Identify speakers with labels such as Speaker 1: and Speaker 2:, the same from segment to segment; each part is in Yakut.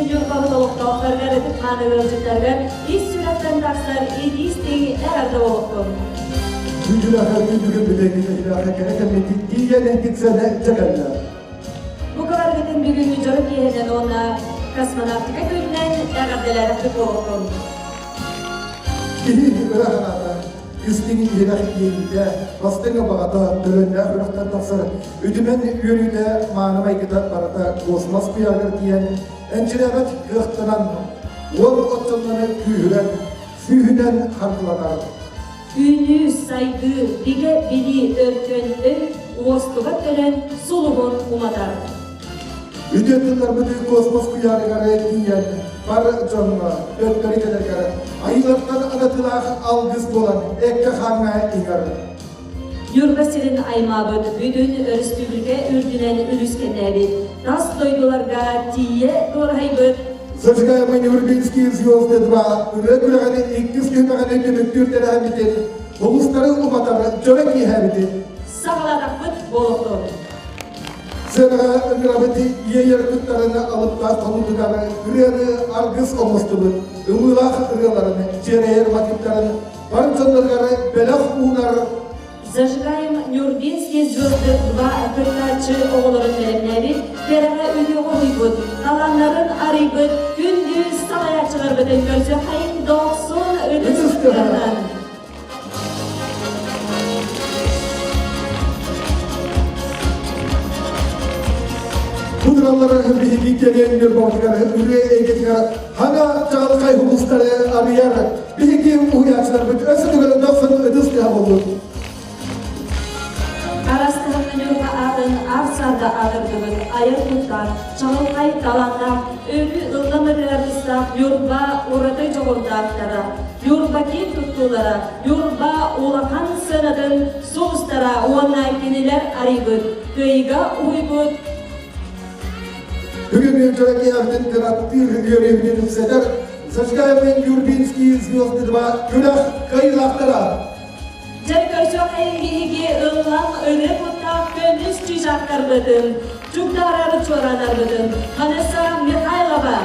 Speaker 1: Ньурбабыт олохтоохторугар ытык-мааны ыалдьыттарыгар ис сүрэхтэн тахсар итии-истиҥ эҕэрдэ буолуохтун!
Speaker 2: Күндүлэхэ күндүгүн бүтэҥҥитэ кэрэ кэммитин тиийэн тиксэнэ дьэкэллэр.
Speaker 1: Бу кыларгытын бүгүҥҥү дьоро киэһэнэн уонна космонавтика күнүнэн эҕэрдэлээхтик буолуохтун!
Speaker 2: Киһи ыра санаата, истиҥ иһирэх иэйиитэ, бастыҥ баҕата, төлөннөөх үрэхтэн тахсар үтүмэн үөрүүтэ мааны майгыта барыта космос куйаарыгар тиийэн, энчирээбэт кыахтанан, уол оччоннору күүһүрэн, сүүһүнэн хардыланар.
Speaker 1: Үүнүү, сайдыы, бигэ билии өркөн өй уостуга төлөн сулуһун уматар.
Speaker 2: Үтүө тылларбыты космос куйаарыгар тиийэн, бар дьоҥҥо, төттөрү кэлэргэр айыылартан анатыылаах алгыс буолан эккэ-хааҥҥа иҥэр.
Speaker 1: Ньурба сирин аймаабыт бүтүн өрөспүүбүлүкэ үрдүнэн үлүскэннээбит, тас дойдуларга тиийэ дуораһайбыт
Speaker 2: Зажигаемый Нюрбинские звезды 2 ырыа күрэҕин иккис түһүмэҕин түмүктүүр тэрээһиммитин улуустары уматар дьоро киэһэбитин
Speaker 1: саҕалаатахпыт буолуохтун.
Speaker 2: Сыанаҕа ыҥырабыт иэйэр куттарын алыптаах хонуутугар ырыаны аргыс оҥостубут ымыылаах ырыаларын, дьиэрэйэр матыыптарын бар дьонноругар бэлэх уунар
Speaker 1: Зажигаем Нюрбинские звезды 2 кыттааччы оҕолорун бэлэмнээбит, кэрэҕэ үтүөҕэ уһуйбут, талааннарын арыйбыт күндү салайааччыларбытын көрсүөххэйин дохсун ытыс
Speaker 2: ытыс
Speaker 1: тыаһынан!
Speaker 2: Бу тураллары биһиги кэлиэн Ньурбабытыгар ырыа эйгэтигэр хана чаҕылхай хулустары арыйар биһиги уһуйааччыларбыт өссө төгүл дохсун ытыс тыаһа буоллун.
Speaker 1: Арастыһымны Ньурба аатын аар-саарга аатырдыбыт айар куттаах, чаҕылхай талааннаах, өрүү ыллам ырыа Ньурба ураты дьоҕурдаахтара, Ньурба киэн туттуулара, Ньурба улахан сыанатын сулустара уонна кинилэр арыйбыт, кыайыыга уһуйбут
Speaker 2: Бүгүн Дьөрөкөйөбүтүн кынаттыыр үөрүүбүтүн үксэтэр Зажигаемый Нюрбинские звезды 2 күрэх кыайыылаахтара.
Speaker 1: Дьэ көрсүөххэйин биһиги ыллам ырыа куттаах көмүс чыычаахтарбытын, чугдаарар чуораанарбытын Vanessa Михайлова,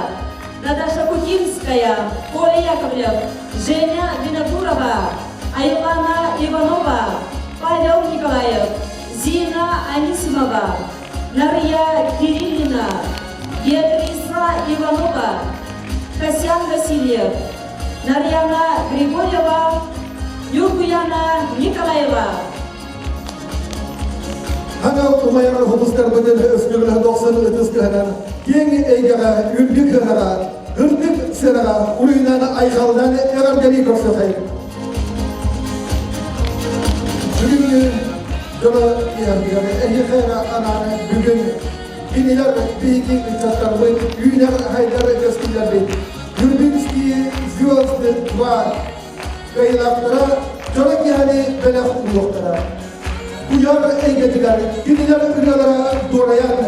Speaker 1: Наташа Кутинская, Коля Яковлев, Женя Винокурова, Айлана Иванова, Павел Николаев, Зина Анисимова, Нария Кириллина, Беатриса Иванова, Касьян Васильев, Нарьяна Григорьева, Нюргуяна Николаева.
Speaker 2: Хана умайар хомустарбытын өспүгүлэ дохсун ытыс кыһанан киэҥ эйгэҕэ үрдүк кыанаҕа үрдүк сыанаҕа уруйунан айхалынан эҕэрдэлии көрсөхэй. Бүгүҥҥү дьоро киһэргэр эһиэхэ эрэ анаан бүгүн кинилэр биһиги ыччаттарбыт үүнэр хайдар кэскиллэрбит Нюрбинские звезды 2 кыайыылаахтара дьоро киһини бэлэх угуохтара. Куйаар эйгэтигэр кинилэр ырыалара дуорайан,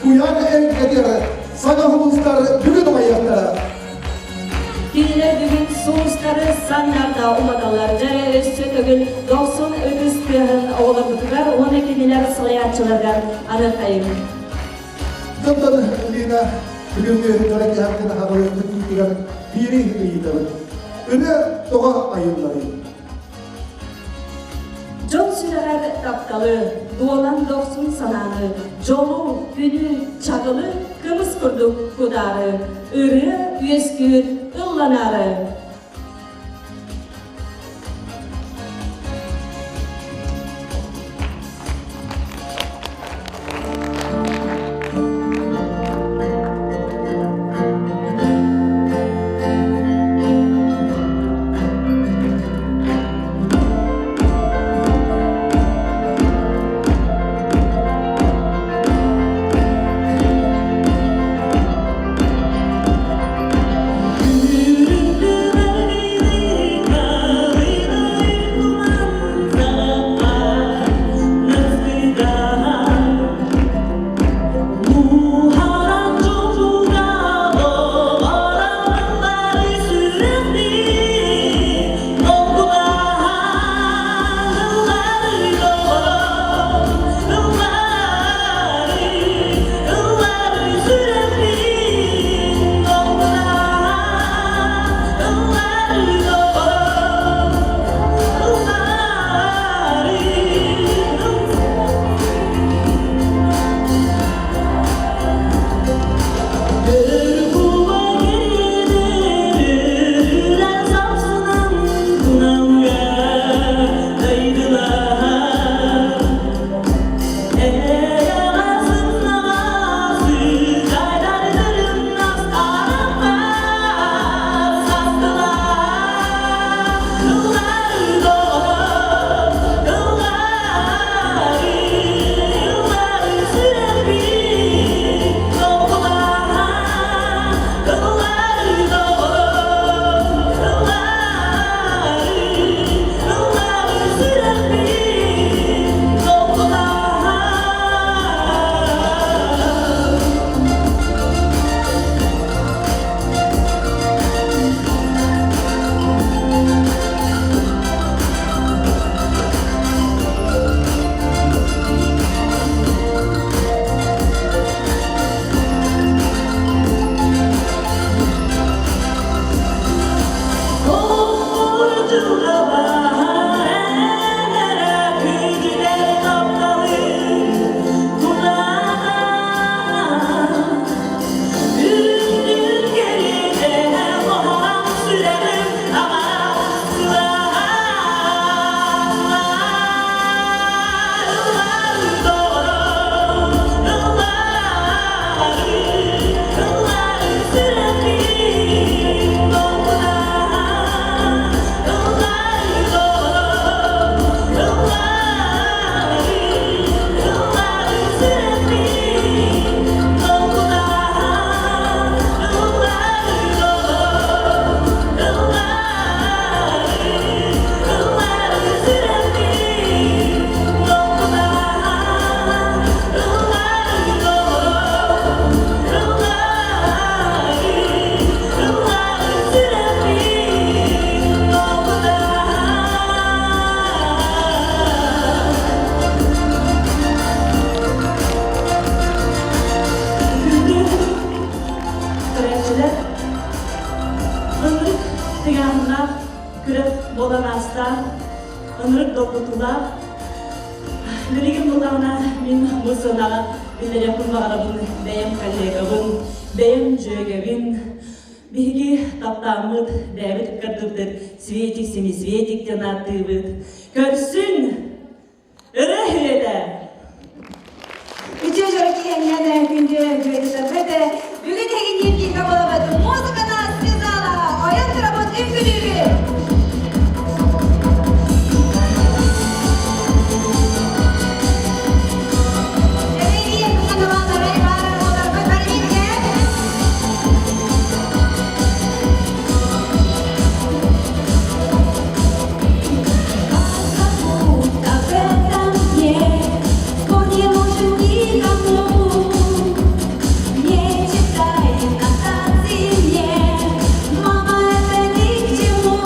Speaker 2: куйаар эйгэтигэр саҥа улуустар бүгүн умайыахтара.
Speaker 1: Кинилэр бүгүн сулустары саннарда уматаллар. Дьэ өссө төгүл дохсун ытыс тыаһын оҕолорбутугар уонна кинилэр салайааччыларыгар аныаххайыҥ.
Speaker 2: Дьонтон Лина бүгүҥҥү дьоро киһи хаҕылыахпыт иитигэр биири ыйытабыт. Ырыа тоҕо айылларый?
Speaker 1: Дьон сүрэҕэр тапталы, дуолан дохсун санааны, дьолу, күнү, чаҕылы кымыс курдук кутаары, ырыа үөскүүр ылланаары. Ынырык тыйааһыннаах күрэх буолан ааста, ынырык долгутуулаах. Билигин буллаҕына мин бу сыанаҕа биллэриэхпин баҕарабын бэйэм коллегабын, бэйэм дьүөгэбин, биһиги таптааммыт, бэйэбит ыккардыбытын Светик Семисветик диэн ааттыыбыт. Көрсүн! Ырыа үһүөтэ!
Speaker 3: Үтүө дьоро киһиэннэн күндү дьүөгэлэрбит бүгүн эһигинниин бииргэ буолабыт музыканы связала ойон турабыт үҥкүүлүүбүт.
Speaker 1: Как в этом дне спор не нужен никому. Не читай нотации мне, мама, это ни к чему.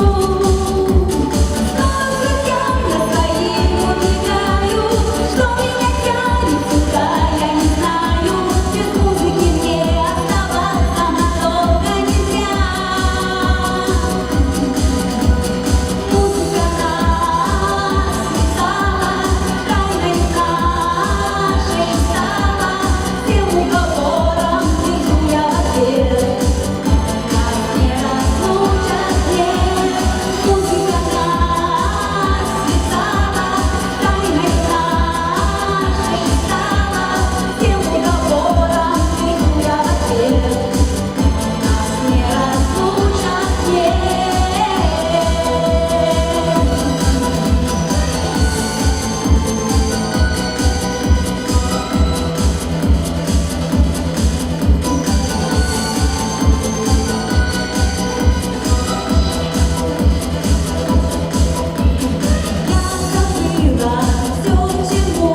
Speaker 1: Снова к друзьям я своим убегаю, что меня тянет сюда, я не знаю. Без музыки мне оставаться надолго нельзя. Музыка нас связала, тайной нашей стала. Всем уговорам держу я в ответ. Нас не разлучат, нет. Музыка нас связала, тайной нашей стала. Всем уговорам держу я в ответ. Нас не разлучат, нет. Я забыла все, чему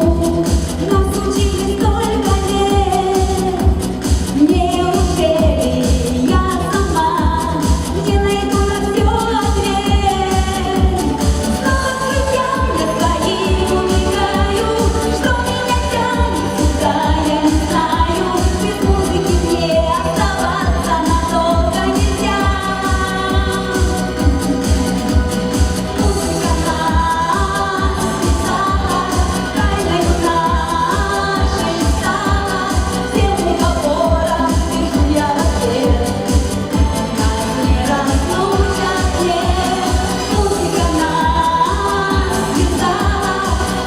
Speaker 1: нас учили столько лет. Неужели я сама не найду на все ответ? Снова к друзьям я своим убегаю, что меня тянет сюда, я не знаю. Без музыки мне оставаться надолго нельзя. Музыка нас связала, тайною нашей стала. Всем уговорам держу я в ответ. Нас не разлучат, нет. Музыка нас связала,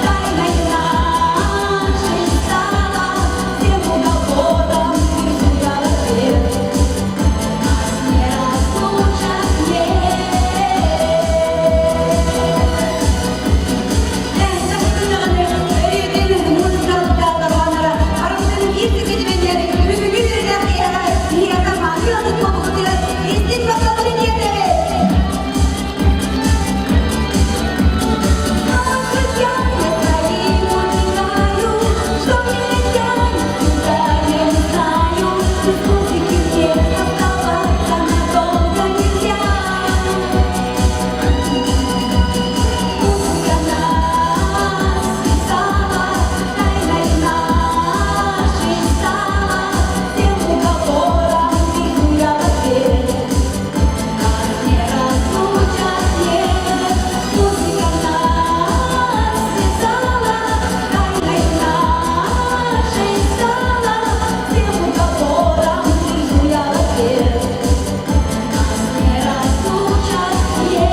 Speaker 1: тайной нашей стала. Всем уговорам держу я в ответ. Нас не разлучат, нет. Что меня тянет сюда, я не знаю. Без музыки мне оставаться надолго нельзя. Музыка нас связала, тайной нашей стала. Всем уговорам держу я в ответ. Нас не разлучат, нет. Музыка нас связала, тайной нашей стала. Всем уговорам держу я в ответ. Нас не разлучат, нет.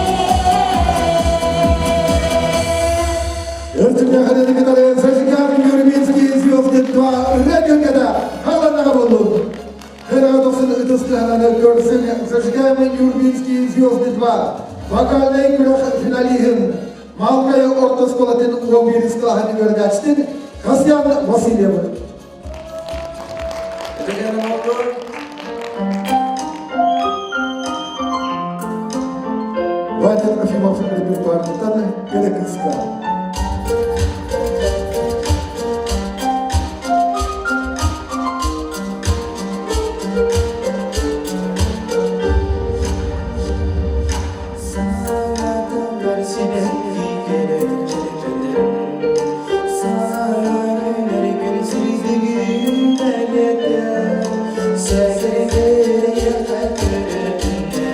Speaker 2: Өртүннэхэнэни кытары Зажигаем Нюрбинские звезды 2 радиогада халаннаға болу. Херагадосын ытыстыһананы көрсүн Зажигаем Нюрбинские звезды 2 вокальный күрэх финалиһын Малкая орто оскуолатын 11 кылааһын үөрэнээччитин Касьян Васильев.
Speaker 4: Эдэгэн олду.
Speaker 2: Вадим Трофимов репертуарыттан Кэрэ кыыска.
Speaker 4: Санаатыгар сибэкки кэрэтин Саҥарар сиздигин бэлиэтэ Сэгэрийэхэ көрөтүнэ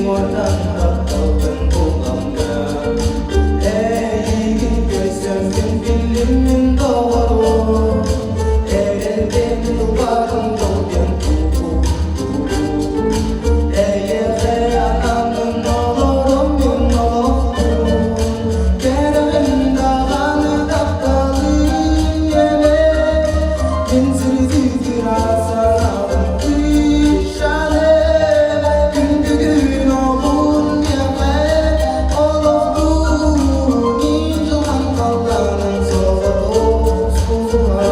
Speaker 4: уҥуордан тапталгын буламмын Эйигин көрсөммүн биллим мин доҕорум Эрэлбин ылбатым долгуйан туу Эйиэхэ анаммын олором мин олохпун Кэрэҕин даҕаны тапталым элэ Мин сырдык санаабын кыышаны Күн бүгүн олун миэхэ Олохтуун дьылҕан халлаанын соҕотох сулуһа.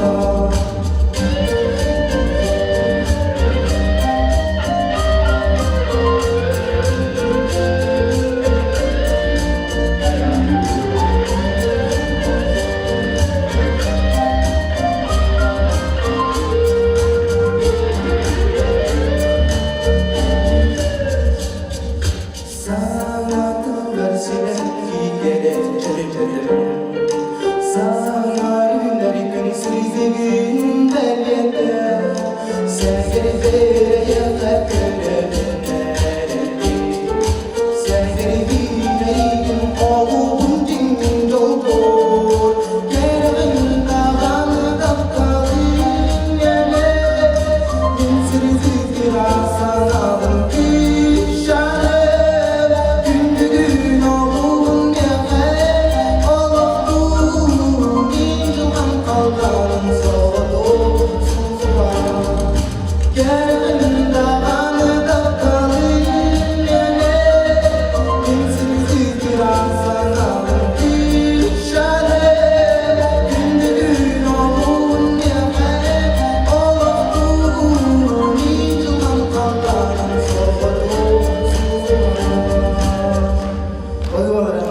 Speaker 4: Санатыгар сибэкки кэрэ Саҥа үүнэр күн сырдыгын бэлиэтэ Сэргэрбэйэхэ көрөбүн Сэргэрбиинэйгин олугун дьиҥин дьолбор Кэрэҕин даҕаны тапталын элэ Мин сырдык санаабын күүшәлэ Күн бүгүн олугун миэхэ Олохтуун дьылҕан халлаанын соҕотох сулуһа Кэрэҕин даҕаны тапталын элэ Мин сырдык санаабын күүшәлэ Күн бүгүн олугун миэхэ Олохтуун дьылҕан халлаанын соҕотох сулуһа. Ойуолара.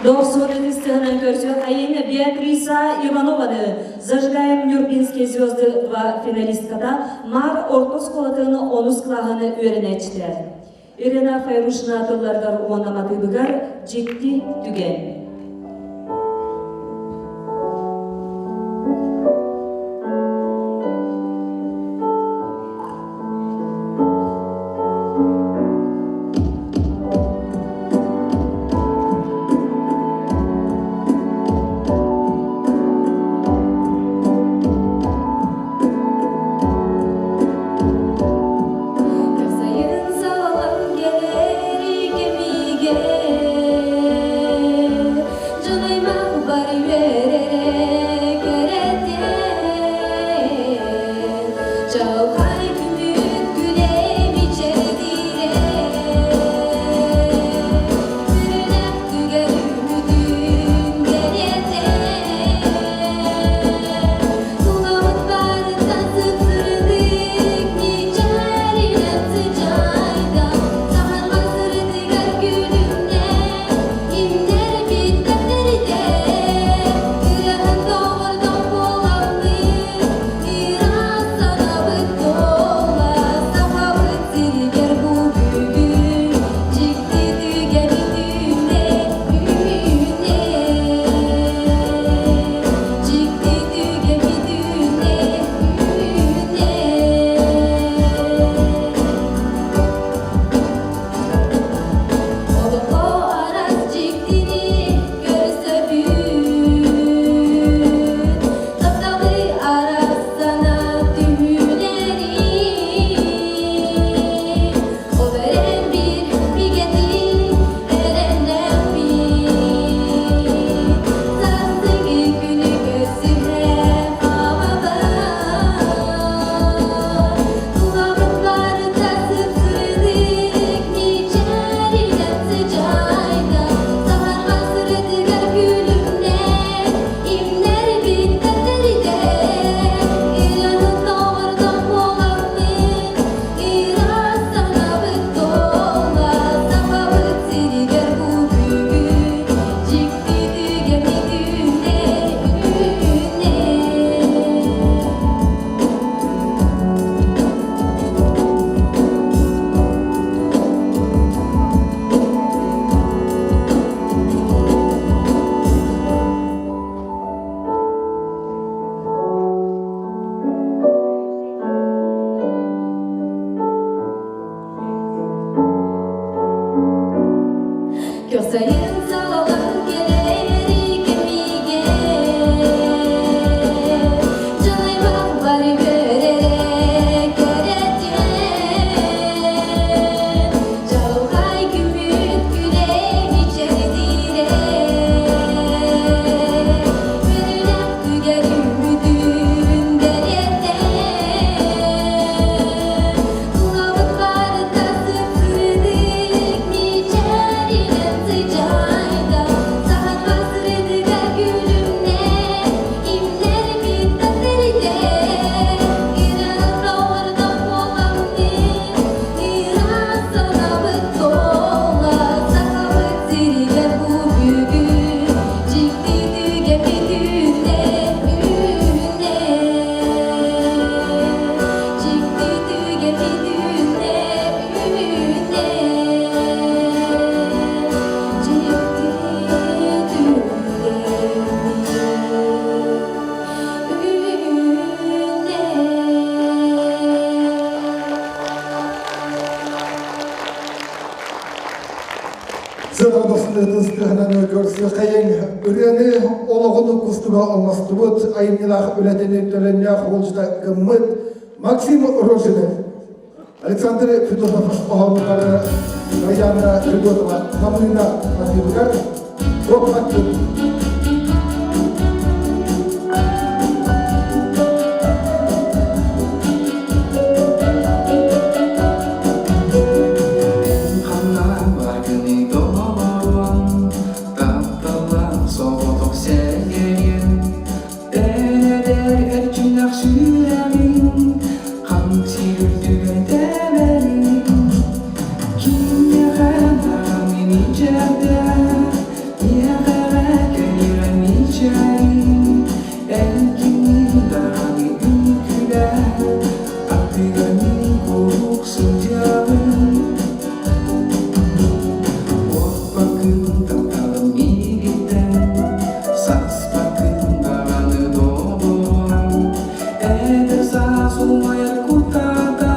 Speaker 1: Дохсун ытыстыһынан көрсүөх айын Беатриса Иванованы «Зажигаем Нюрбинские звезды» два финалистката Маар орто оскуолатын онус кылааһын үөрэнээччитэ. Ирина Файрушина тылларыгар уонна матыыбыгар дьикти түгэн.
Speaker 5: Сайын салам кэлэр кэмигэр Дьон аймах бар үөрэрэ кэрэтин Чаҕылхай күммүт күлэ мичээрдиирэ Күрүлэх түгэр үмүтүн кэриэтэ Тулабыт барыта сып-сырдык мичээринэн сыдьаайда Саһарҕа сырдыгар күлүмнэ Имнэр биттэрдэ Ырыаһын доҕордоох буоламмыт Ыраас санаабыт туолла.
Speaker 2: дохсун ытыс тыаһынан көрсүөххэйиҥ. Ырыаны олоҕун кустуга оҥостубут, айымньылаах үлэтин төлөннөөх уолдьута гыммыт Максим Рожинов, Александр Федотов хоһооннору Раяна Федотова Намыына матыыбыгар Туохматтын.
Speaker 4: Тапталлаах соҕотох сэргэриэн Эдэр эрчимнээх сүрэҕиҥ Хам сир үрдүгэр тэбэриҥ Кимиэхэ даҕаны мичээрдэ Миэхэ кэлиэҕэ мичээриҥ Эн кимниин даҕаны үҥкүүлээ Аттыгар мин куруук сылдьабын Уоппаккын тапталым миигиттэн Саспаккын даҕаны доҕорум Эдэр саас умайар кутаата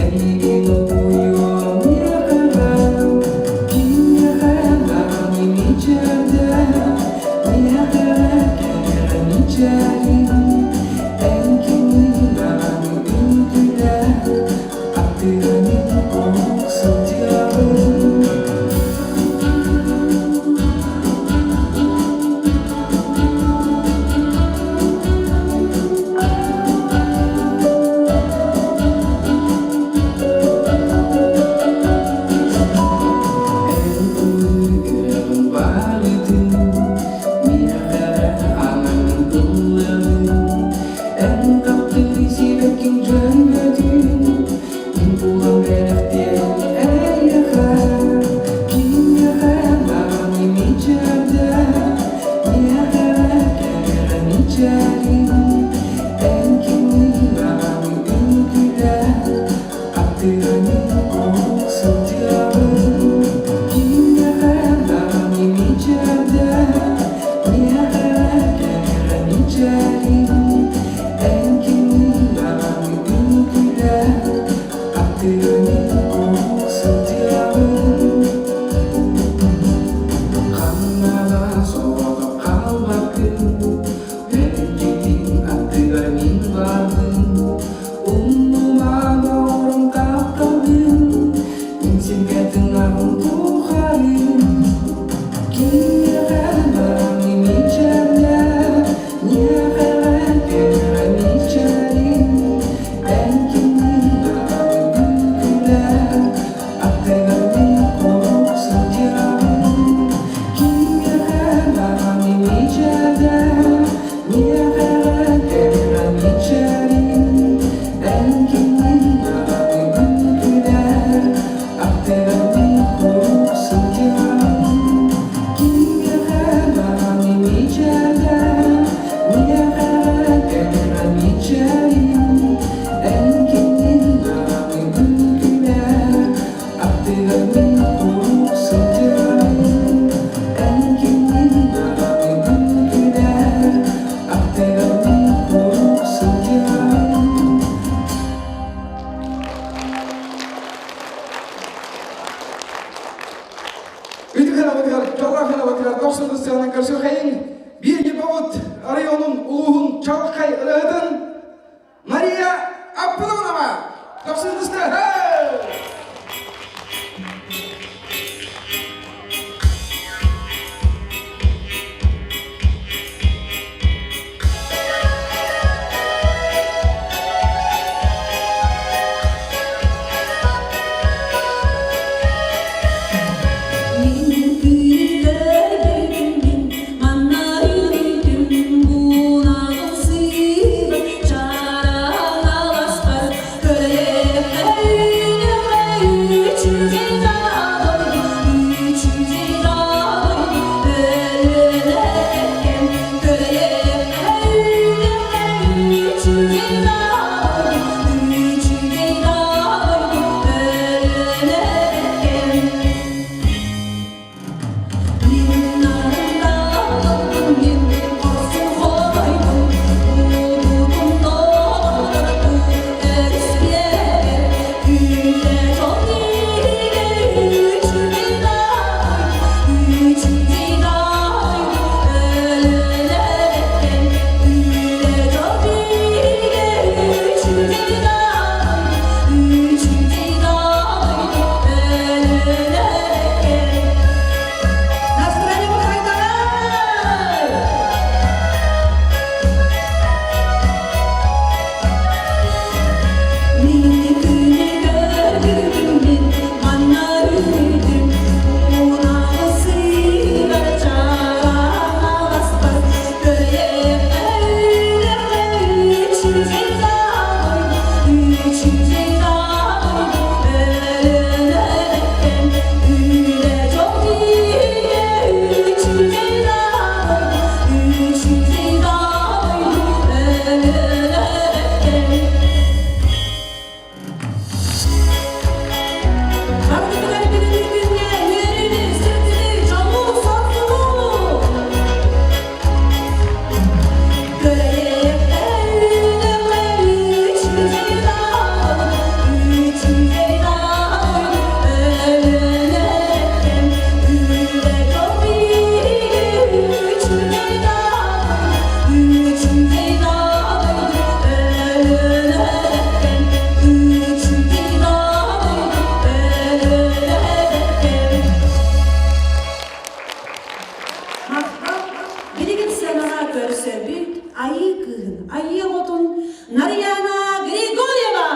Speaker 4: Эйигин угуйуом миэхэҕэ Кимиэхэ даҕаны мичээрдэ Миэхэҕэ кэлиэҕэ мичээриҥ Эн кимниин даҕаны үҥкүүлээ Аттыгар куруук сылдьабын. Эн ыллыыргын баарытын, миэхэ анаҥын ыллыаҕын. Эн таптыыр сибэккиҥ дьөрбөтүн, мин булан бэлэхтиэм эйиэхэ. Кимиэхэ даҕаны мичээрдэ, миэхэ кэлиэҕэ мичээриҥ. Эн кимниин даҕаны үҥкүүлээ, аттыгар мин куруук сылдьыаҕым. Кимиэхэ даҕаны мичээрдэ, миэхэ кэлиэҕэ мичээриҥ. Эн кимниин даҕаны үҥкүүлээ, аттыгар мин куруук сылдьыаҕым. Ханна да соҕотох хаалбаккын, мэлдьитин аттыгар мин баарбын. Умнума доҕорум тапталгын, мин сиргэ тыҥаҕым тухарын. Кимиэхэ даҕаны мичээрдэ, миэхэ кэлиэҕэ мичээриҥ. Эн кимниин даҕаны үҥкүүлээ, аттыгар мин куруук сылдьыаҕым. Кимиэхэ даҕаны мичээрдэ, миэхэ кэлиэҕэ мичээриҥ. Эн кимниин даҕаны үҥкүүлээ, аттыгар мин куруук сылдьыаҕым. Кимиэхэ даҕаны мичээрдэ, миэхэ кэлиэҕэ мичээриҥ. Эн кимниин даҕаны үҥкүүлээ, аттыгар мин куруук сылдьыаҕым. Эн кимниин даҕаны үҥкүүлээ, аттыгар мин куруук сылдьыаҕым.
Speaker 6: Үтү дьоллоох ханабытыгар дохсун сыанан көрсүөххэйиҥ. Биир Ньурбабыт районун улууһун чаҕылхай ырыаһытын Мария Аппылонова дохсун ытыстыа.
Speaker 1: Мин күүтэрбин мин манна үтүм бунаҕын сыыба чараҥаласпар көрүөххэ. Барытыгар бүгүҥҥү күҥҥэ үөрүүнү, сырдыгы, дьолу-соргуну!
Speaker 7: Махтал, билигин сыанаҕа көрсөбүт Айыы кыыһын, Айыы оҕотун Нарыйаана Григорьева!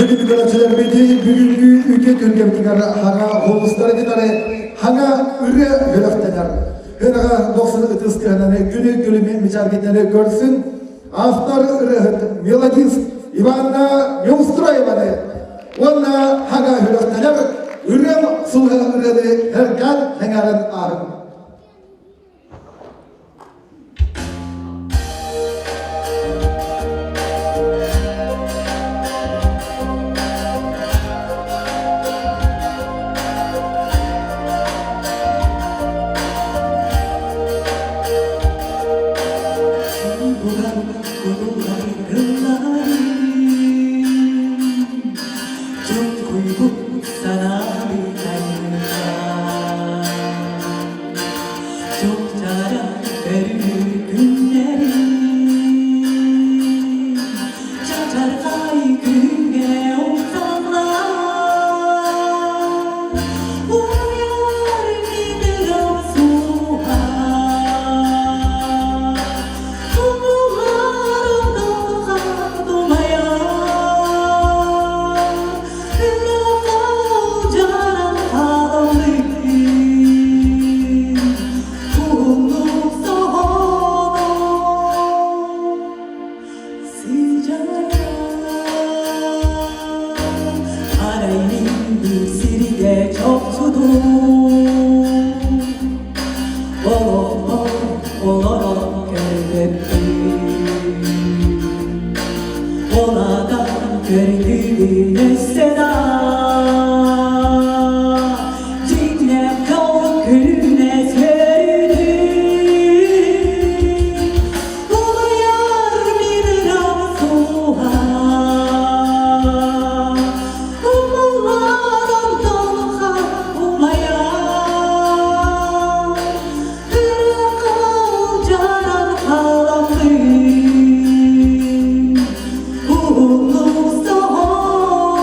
Speaker 2: Бүгүн көрөөччүлэрбити бүгүҥҥү үтүө түһүлгэбитигэр хаҥа холустары кытары хаҥа ырыа үөрэхтэрин. үрэхтэнэр. Ыраҕа дохсун ытыс тыаһынан күнү күлүмү мичээргитинэн көрсүн автор ырыаһыт мелодист Иванна Неустроеваны уонна хага үрэхтэнэр ырыам сылыһа ырыаны эрган эҥээрин ааһын.
Speaker 8: Чачархай күҥҥэ умсаллар Уйар миигин суоһа Умуллар дулҕа тумайар Үрэх дьаран хааллым Уһуннук соһоно Арай мин сиргэ чопчудум Олохпор олорон көрбөппүн Олатан көрдүбүн өссө да Дьиҥнээх күлүнэ сөрүнүм Улуйар мин ырам суоһа Умуллар онтон умайар Ырыкыл жаран халаммын Уһуннук соһон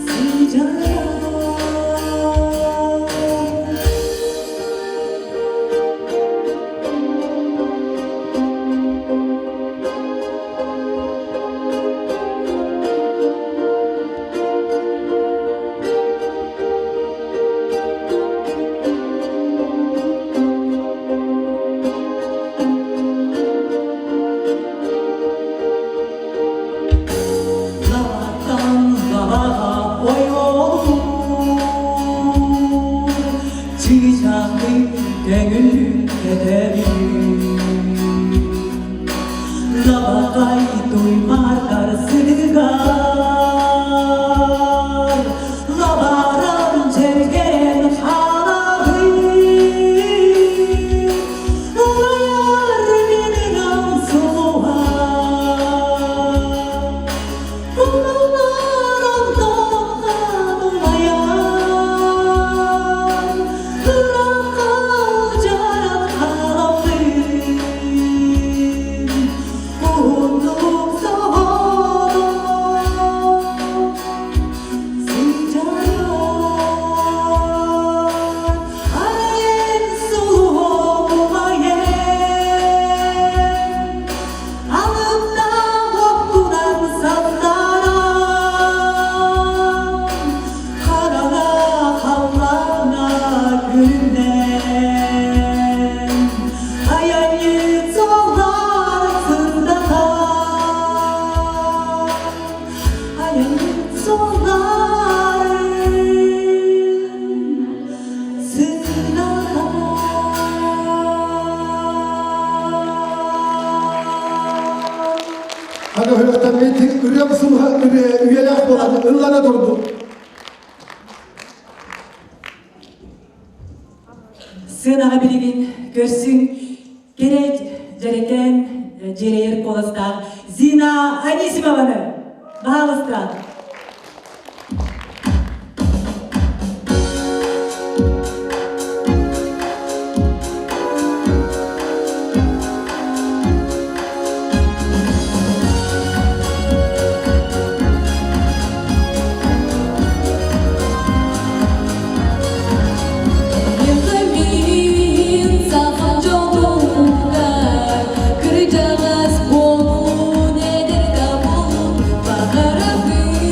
Speaker 8: сыдьайан. Лаптан лабаҕа ойуолуур, чыычаахый көҥүл кэтэбин. Лабаҕай туймаардар сытыгар, лабаран дьэргэрэн хаалабын. Улайар минигам сулуһа, Умуллар онтон умайар, Ырахха дьаран хаалабын. Уһуннук соһоно сыдьайар, Арайын сулуһум умайар, Алыптаах уоппунан сандааран, Хараҥа халлаана күлүмнээн, Айанньыт суоллар сырдатан, Айанньыт суоллар сырдатан.
Speaker 2: Аны хүрөттөн үрүөм сылга үйэлээх буолан ыллана турдум.
Speaker 8: Сыанаҕа билигин көрсүҥ кэрэ дьэрэкээн дьиэрэйэр куоластаах Зина Анисимованы! Баһаалыста!
Speaker 5: Мин саха дьолугар кырдьаҕас буолуун, эдэр да буолуун баҕарабын.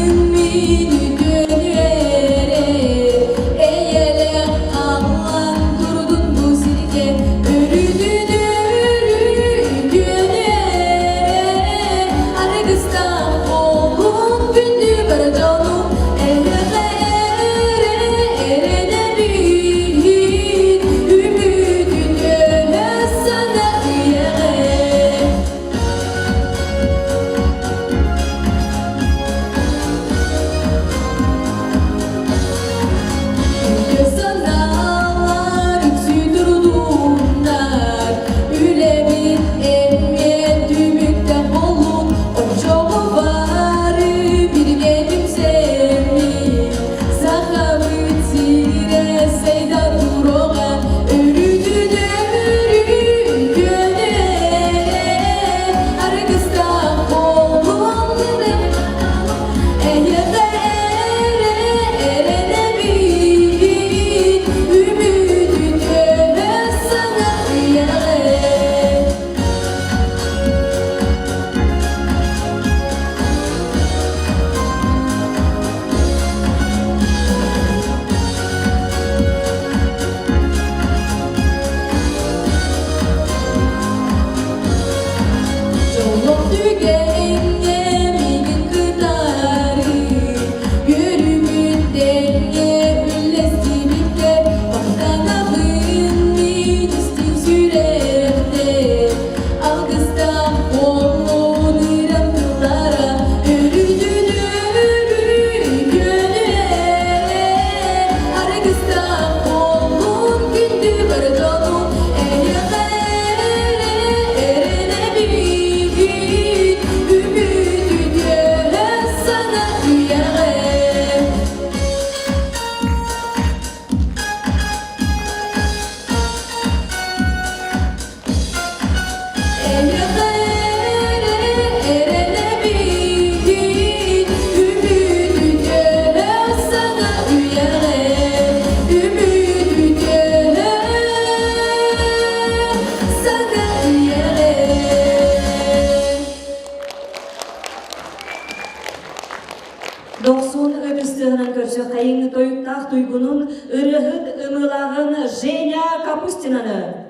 Speaker 1: Женя Капустинаны.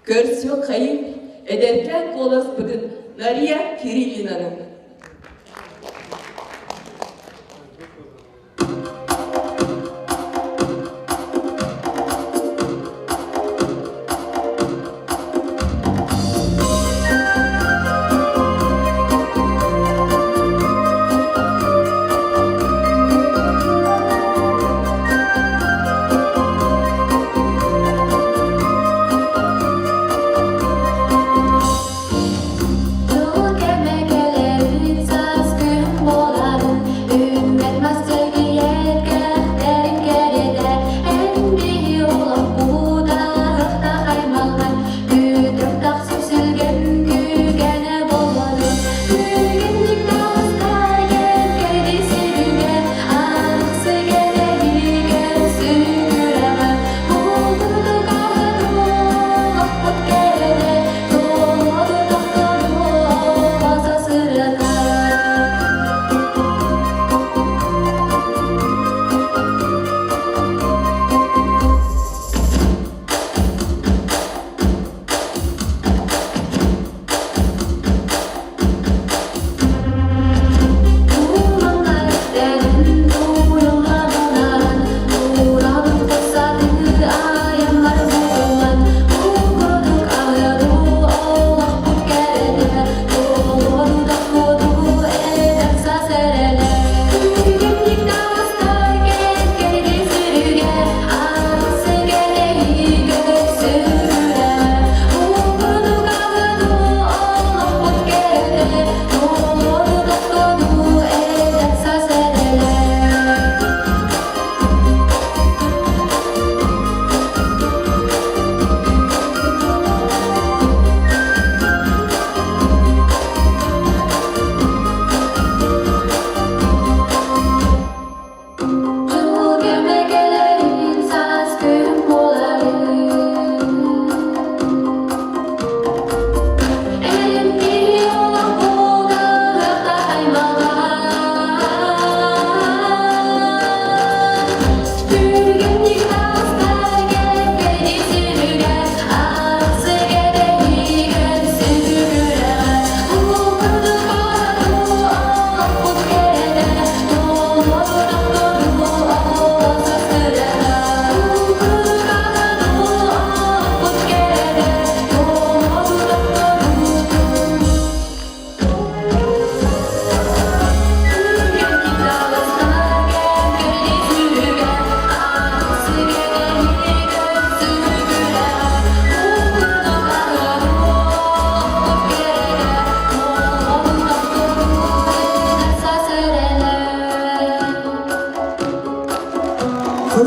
Speaker 5: Көрсүөх хайын эдэркээн куоласпытын Нария Кириллинаны.
Speaker 9: Тыл кэмэ кэлэр.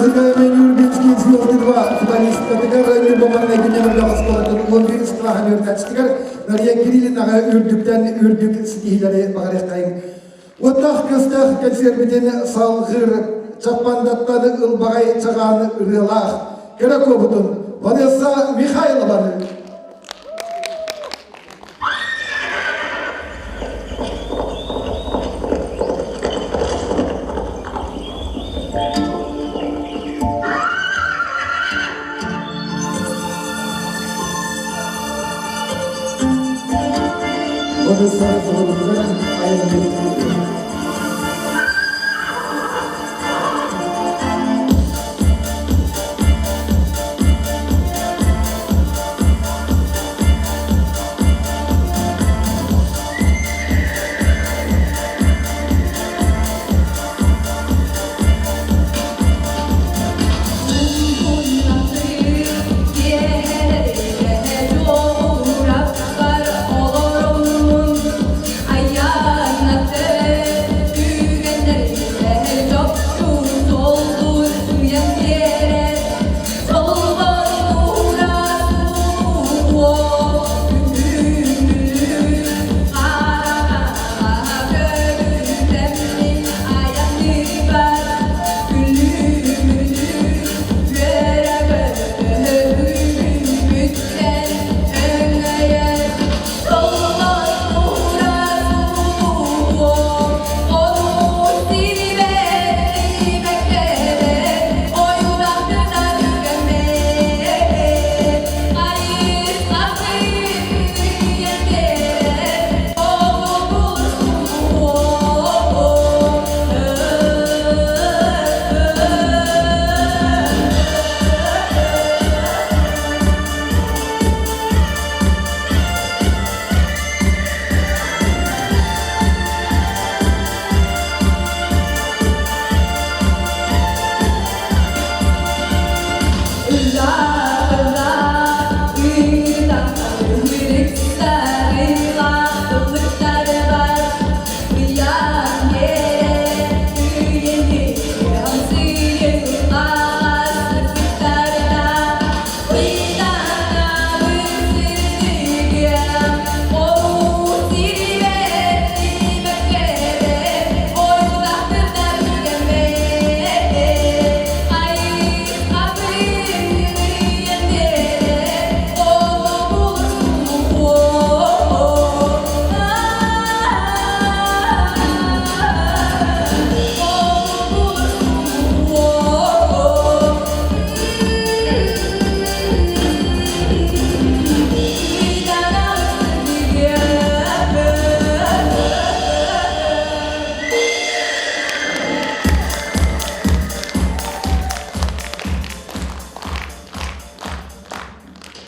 Speaker 2: Музыкальный Нюрбинский звезды 2 финалисткатыгар Ньурба маҥнайгы нөмүрдээх оскуолатын 11 кылааһын үөрэнээччитигэр Нария Кириллинаҕа үрдүктэн үрдүк ситиһиилэри баҕарыаххайыҥ. Уоттаах көстөөх кэнсиэрбитин салҕыыр Чаппандаттан ылбаҕай чаҕаан ырыалаах кэрэ куобутун Ванесса Михайлованы. Ванесса Соломоновна айан.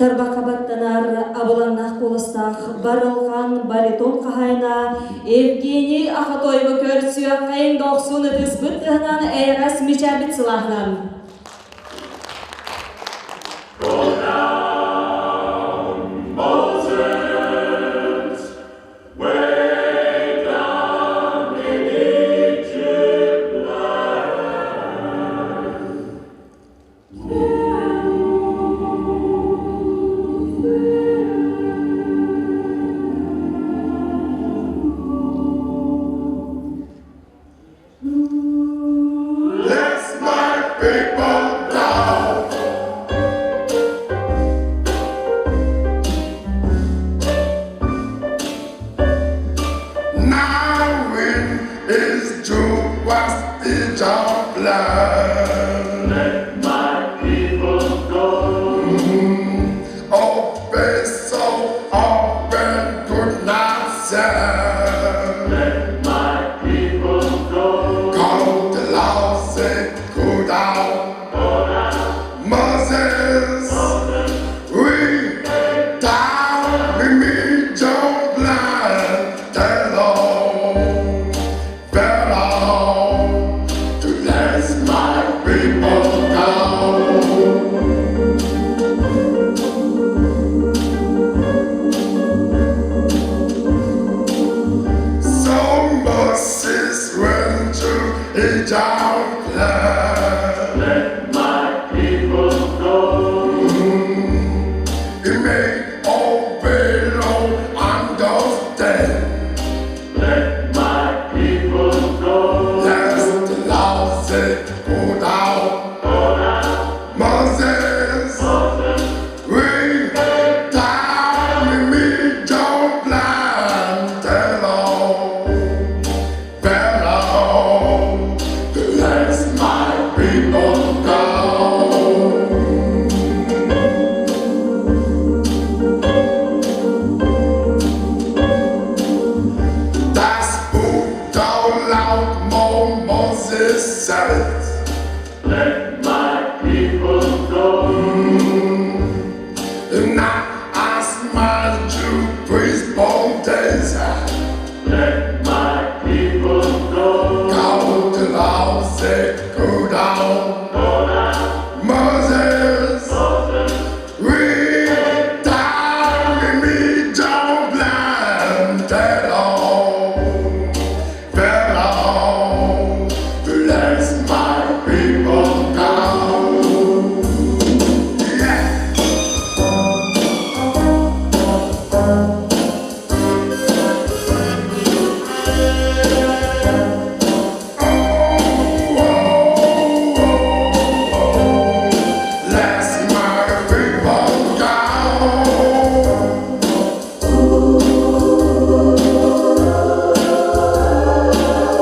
Speaker 1: Тарбахха баттанар абылаҥнаах куоластаах барылҕан баритон хаһаайына Евгений Ахатоевы көрсүөххэйин дохсун ытыспыт тыһынан эйэҕэс мичээрбит сылааһынан.
Speaker 9: Let's my people down. Now in is to was the job plan. Let my people go. Open so open could not sell. Let my people go. Call the law say go down. Go down. Moses, we down we meet your blind. Tell all, Pharaoh, to let my people go. So Moses went to Egypt land. Moses said, Let my people go. Not as much to priest days. Let my people go. Go to law, say, go down. Go down. Moses. Moses. We down, me down, blind, alone. Pharaoh, let my people go. Yeah. Let my people go.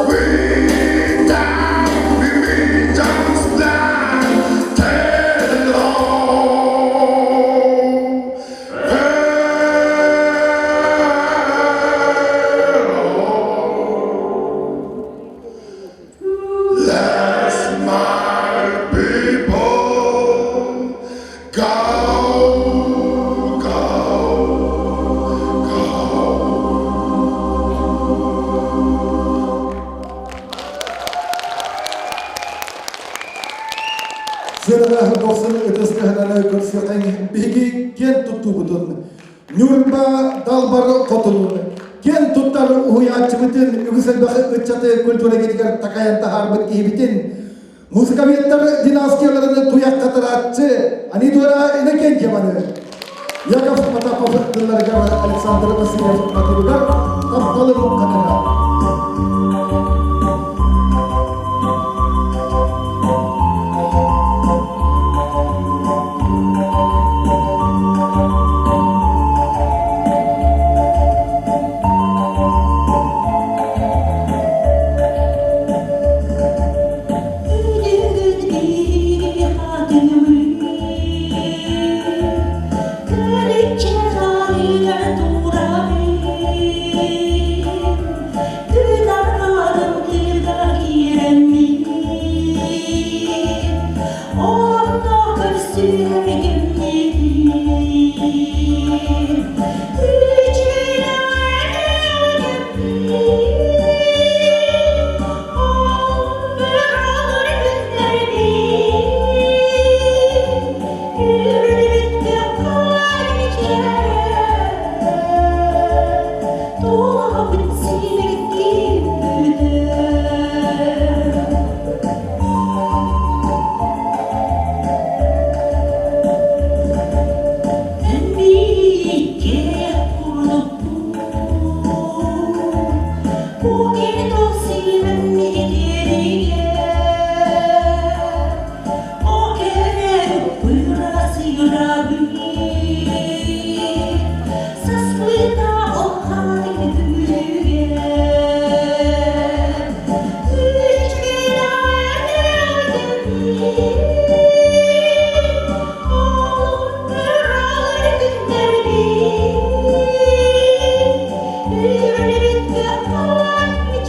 Speaker 9: We down, we down, stand alone. Let my people go, go, go.
Speaker 2: Сыанаҕа дохсун ытыс тыаһынан көрсүөххэ биһиги киэн туттуубутун, Ньурба далбар хотунун, киэн туттар уһуйааччыбытын, үгүс элбэх ыччаты культура эйгэтигэр такайан таһаарбыт киһибитин, музыковедтар династияларын туйах хатарааччы Анидора Иннокентьеваны, Яков Потапов тылларыгар Александр Васильев матыбыгар тапталын хатыра.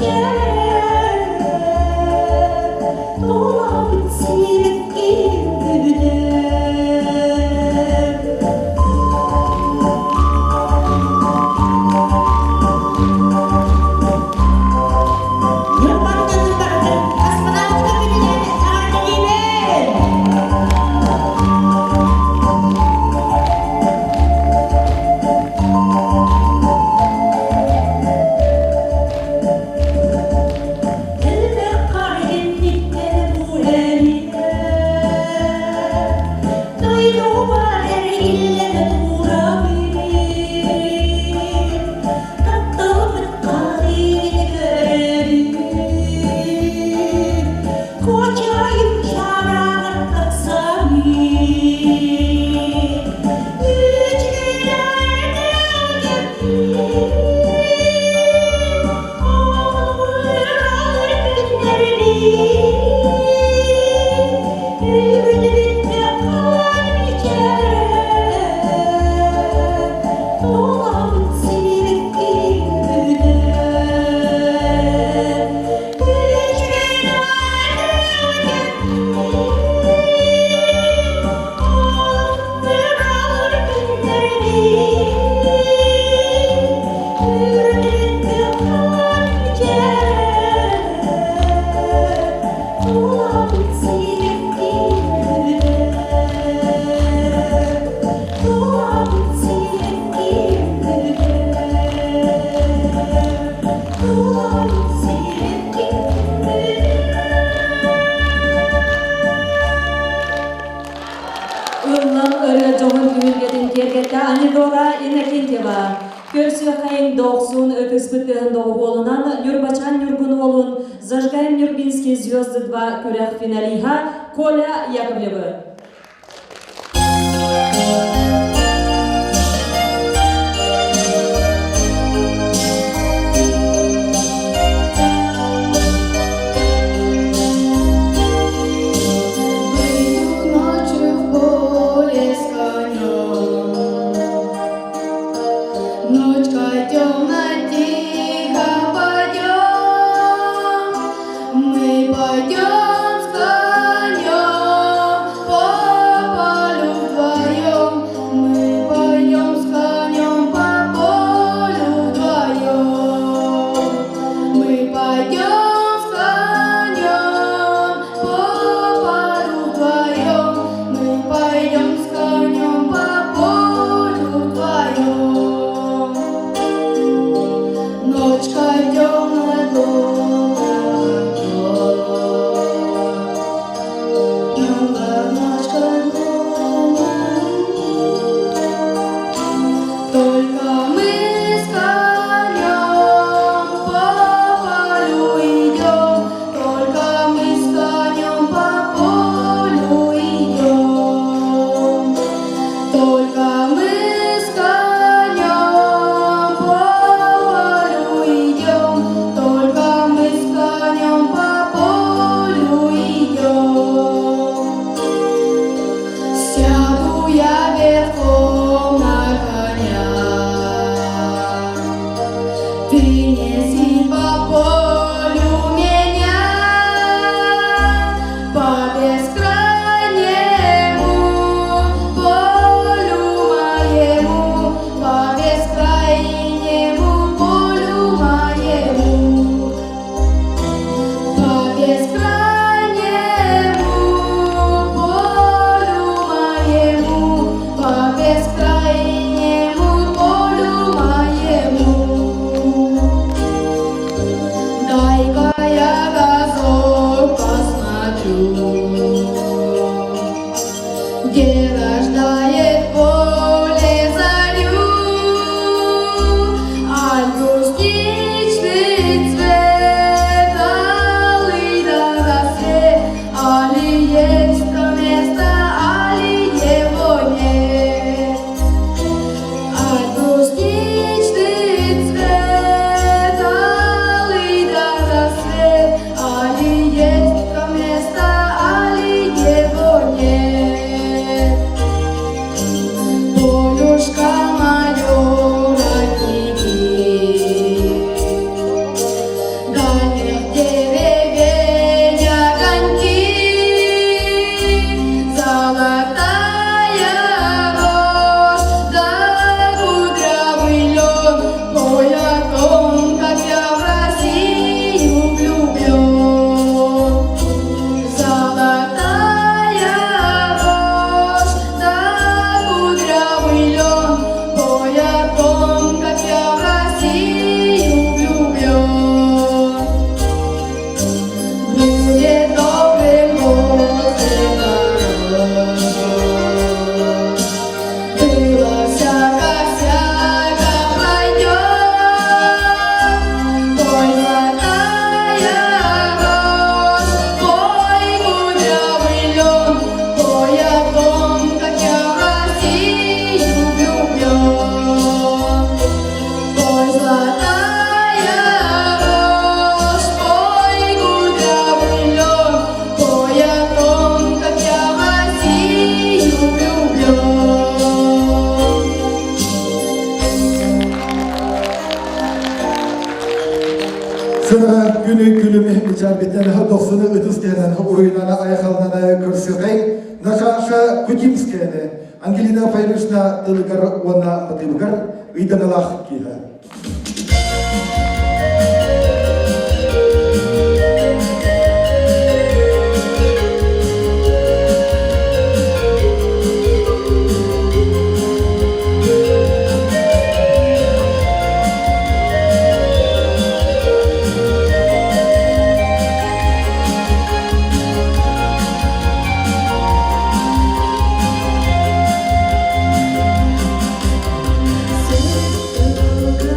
Speaker 1: Yeah. Ытыспыт тыаһын доҕуһуолунан Ньурбачаан Ньургун уолун «Зажгаем Нюрбинские звезды 2» күрэх финалиһа Коля Яковлевы.
Speaker 10: Выйду ночью в поле с конем, Ночка темная, тихо пойдем, Мы пойдем с конем по полю вдвоем, Мы пойдем с конем по полю вдвоем, Мы пойдем с конем по полю вдвоем, Мы пойдем с конем по полю вдвоем. Ночка темная, долго, долго, ночка долго. Только мы с конем по полю идем, Только мы с конем по полю идем. Только мы с конем по полю идем, Только мы с конем по полю идем. Сяду я верхом на коня, Ты неси по полю меня, По бескрайнему полю моему, По бескрайнему полю моему. По бескрайнему полю моему, по бескрайнему полю моему. Дай-ка я разок посмотрю, где рождает поле зарю, Аль брусничный цвет, алый на рассвет, Али есть то место, али его нет. Аль брусничный цвет, алый на рассвет, Али есть то место, али его нет. Полюшко мое, родники, Дальних деревень огоньки, Золотая рожь, да кудрявый лен, Пой о том, как я в Россию влюблен. Золотая рожь, да кудрявый лен, Пой о том, как я в Россию влюблен. Будет добрым возле ворот. Было всяко-всяко пройдет. Пой, золотая рожь, пой, кудрявый лен, Пой о том, как я в Россию влюблен. Пой, золотая рожь, пой, кудрявый лен, Пой о том, как я в Россию влюблен.
Speaker 2: Сынаҕа күнү күлүмү мичээрбитинэн дохсуну ытыс тыаһынан уруйунан айхалынан көрсүөҕэй Наташа Кутимскаяны Ангелина Файрушна тылыгар уонна матыыбыгар ыйданалаах киэһэ.
Speaker 10: Сир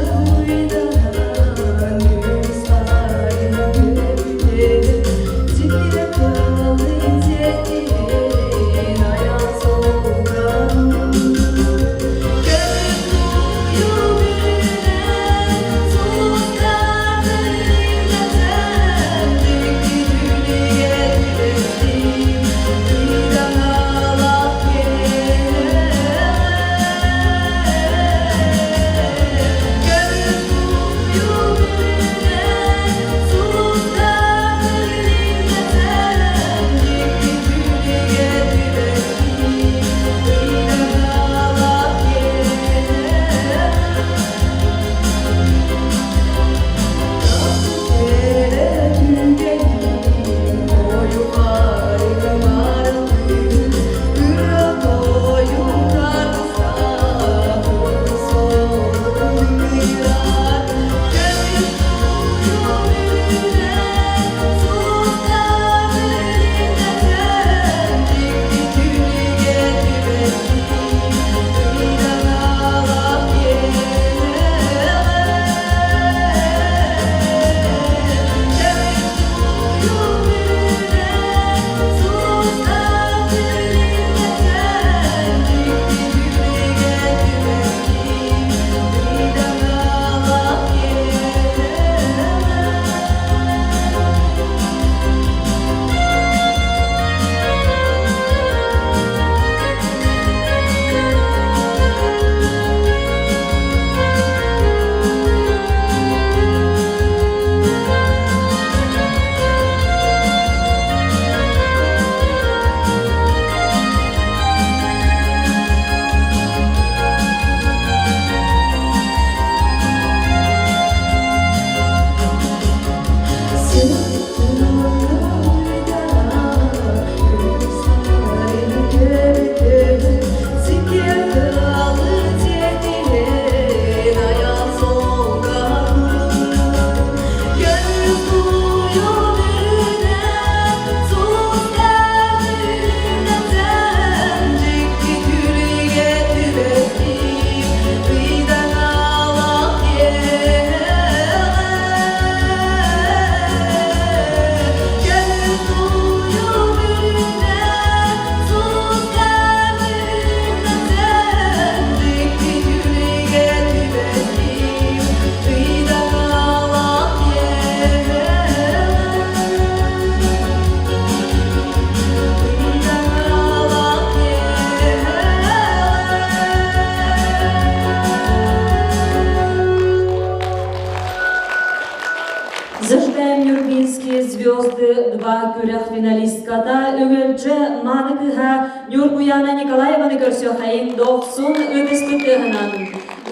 Speaker 1: Встречаем Нюрбинские звезды два күрэх финалистката Өҥөлдьө мааны кыыһа Нюргуяна Николаеваны көрсүөххэйиҥ дохсун ытыспыт тыаһынан.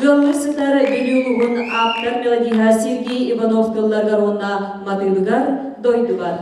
Speaker 1: Ыаллыы сытар Бүлүү улууһун ааптар мелодиһа Сергей Иванов тылларыгар уонна матыыбыгар дойдубар.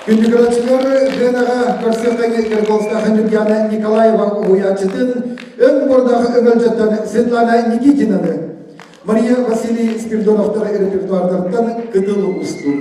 Speaker 2: Күндү Венаҕа көрсүөхтэҥи Киркорская Нюргяна Николаева уһуйааччытын, өҥ бордах өҥөлдьөттөн Светлана Никитинаны, Мария Василий Спиридоновтар репертуардарыттан кытыл устун.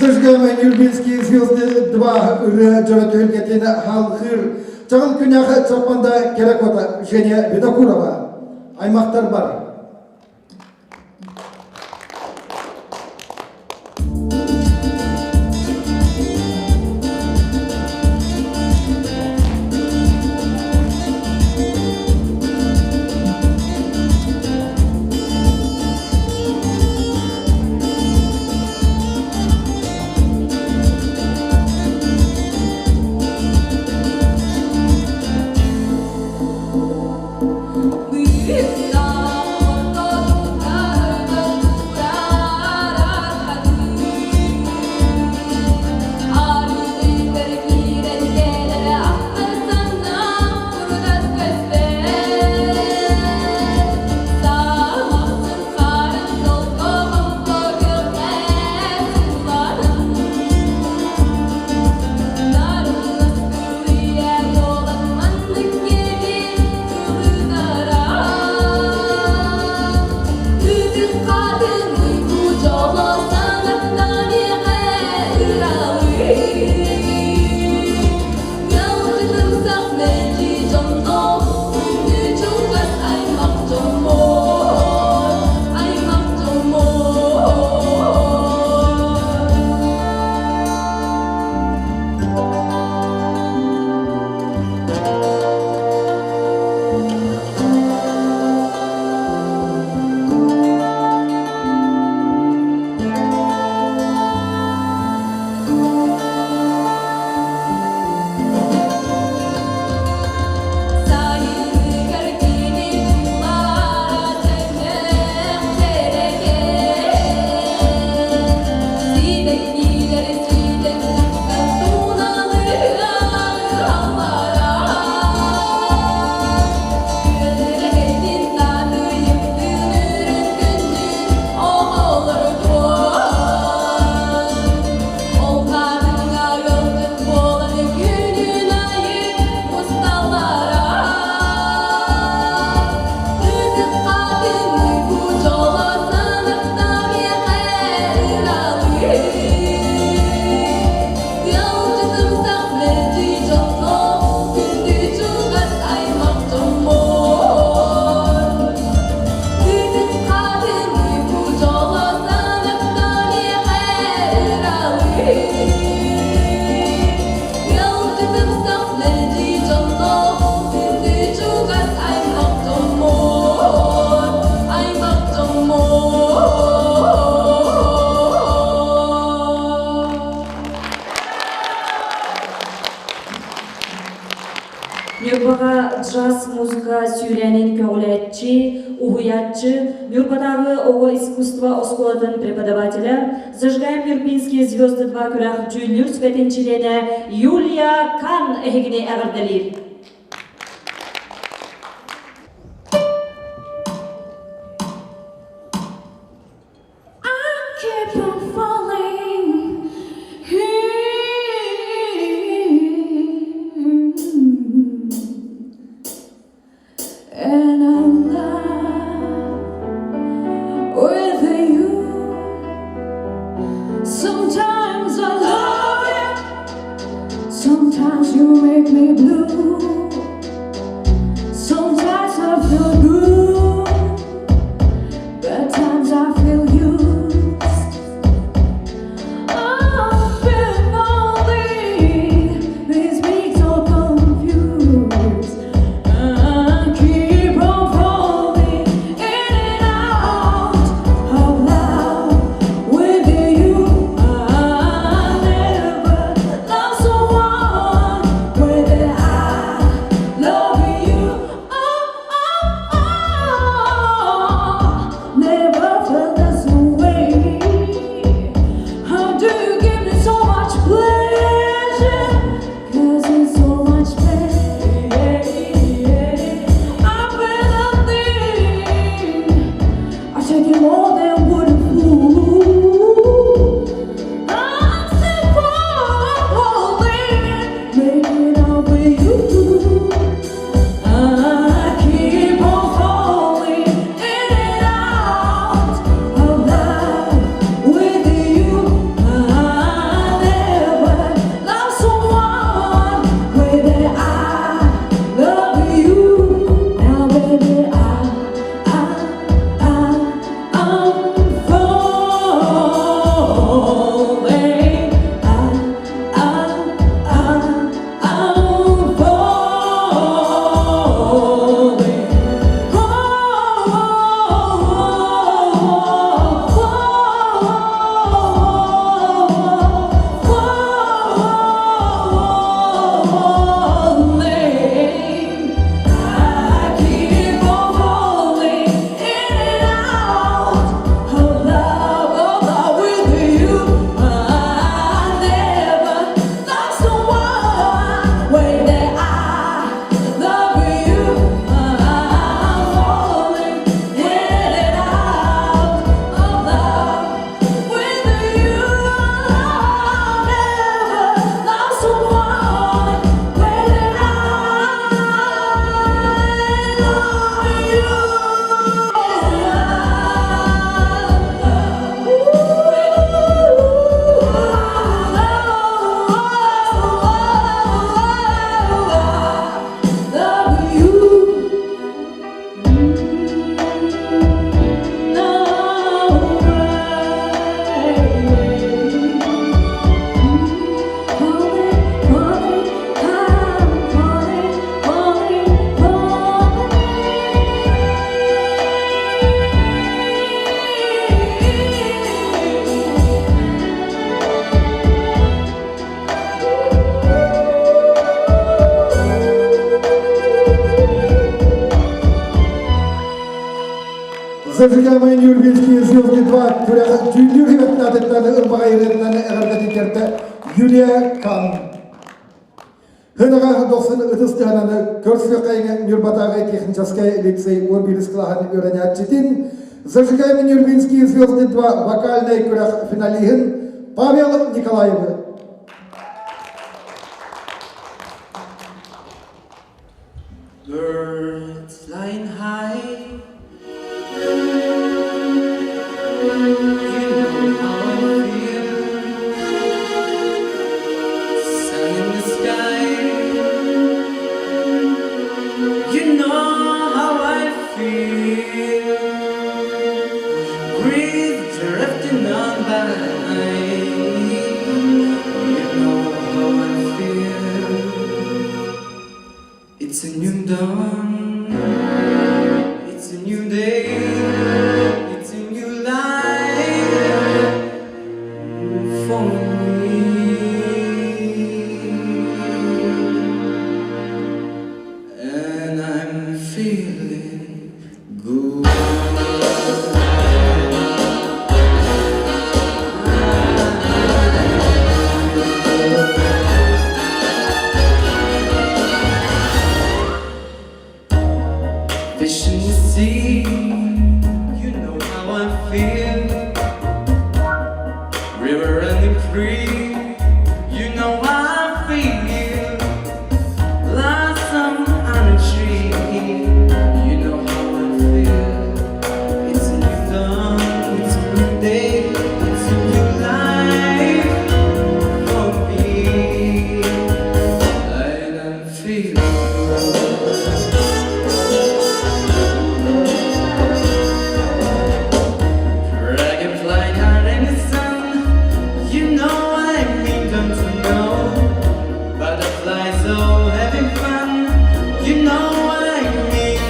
Speaker 2: Зажигаемые Нюрбинские звезды 2 ырыа дьоро түһүлгэтин халхыр Чаҕыл күнэх Чаппанда Керакота Женя Винокурова аймахтар бар.
Speaker 1: Ньурбаҕа джаз-музыка сүүрээнин көҕүлээччи, уһуйааччы, Ньурбатааҕы оҕо искусство оскуолатын преподавателэ, «Зажигаем Нюрбинские звезды 2» күрэх дьүүллүүр сүбэтин чилиэнэ Юлия Кан эһигини эҕэрдэлиир.
Speaker 11: I keep on falling. And I'm love with you. Sometimes I love you. Sometimes you make me blue. Sometimes I feel good. Bad times I feel used. I've been lonely, this makes so confused. I keep on falling in and out of love with you. I never loved someone whether I love you. Oh, oh, oh, never felt this way. How do you give me so much pleasure? 'Cause it's so much pain. I feel nothing. I take it more than would a fool. I'm still falling, making up with you. I keep on falling in and out of love with you. I never loved someone whether I love you. Now, baby, I, I'm falling. I, I'm falling. Oh, oh, oh, falling. I keep on falling in and out of love with you. I never loved someone way that I love you. I'm falling in and out of love with you. I never loved someone way that I love you. Love you. No way. Falling, falling, I'm falling, falling, falling.
Speaker 2: Зажигаемые Нюрбинские звезды 2 күрэх дьүүллүүр сүбэтин аатыттан ылбаҕай ырыатынан эҕэрдэтин тиэртэ Юлия Кан. Сыанаҕа дохсун ытыс тыаһынан көрсүөххэйиҥ Ньурбатааҕы техническэй лицей 11 кылааһын үөрэнээччитин Зажигаемые Нюрбинские звезды 2 вокальнай күрэх финалиһын Павел Николаевы.
Speaker 4: Birds flying high, you know how I feel. Sun in the sky, you know how I feel. Breeze drifting on by, you know how I feel. It's a new dawn, it's a new day, it's a new life for me. feeling good. Vision to see, you know how I feel. River running free, you know how I feel. Blossom on a tree, you know how I feel. It's a new dawn, it's a new day, it's a new life for me. And I'm feeling good. Dragonfly high in the sun, you know I mean, don't you know? Butterflies all having fun, you know what I mean.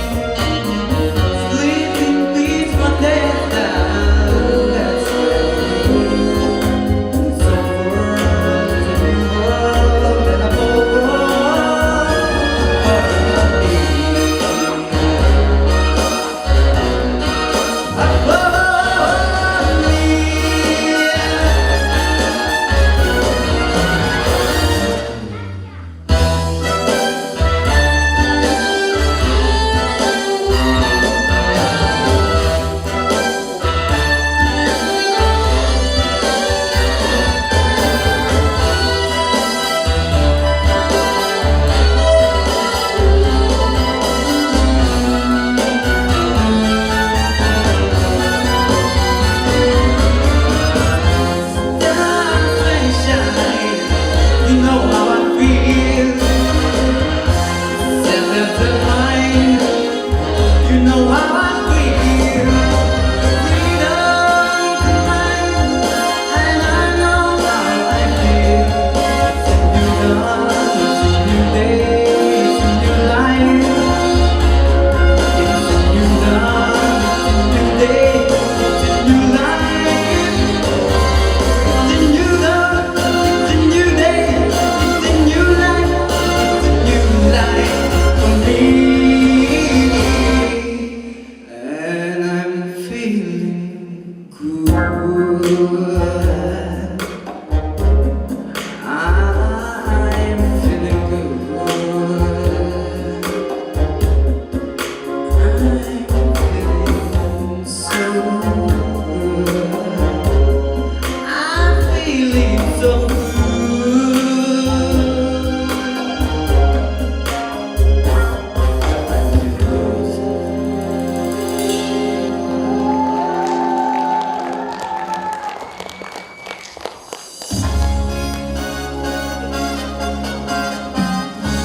Speaker 4: Sleeping peace one day down, that's what I mean. So world is a new world and a whole world for me. For me. Sunshine, you know how I feel. Self-divine, you know how I feel. Freedom combined, and I know how I feel. It's a new dawn, it's a new day, it's a new life. It's a new dawn, it's a new day, it's a new life. It's a new dawn, it's a new day, it's a new life, it's a new life for me. And I'm feeling good. I'm feeling good. I'm feeling so good. I'm feeling so good. I'm feeling good.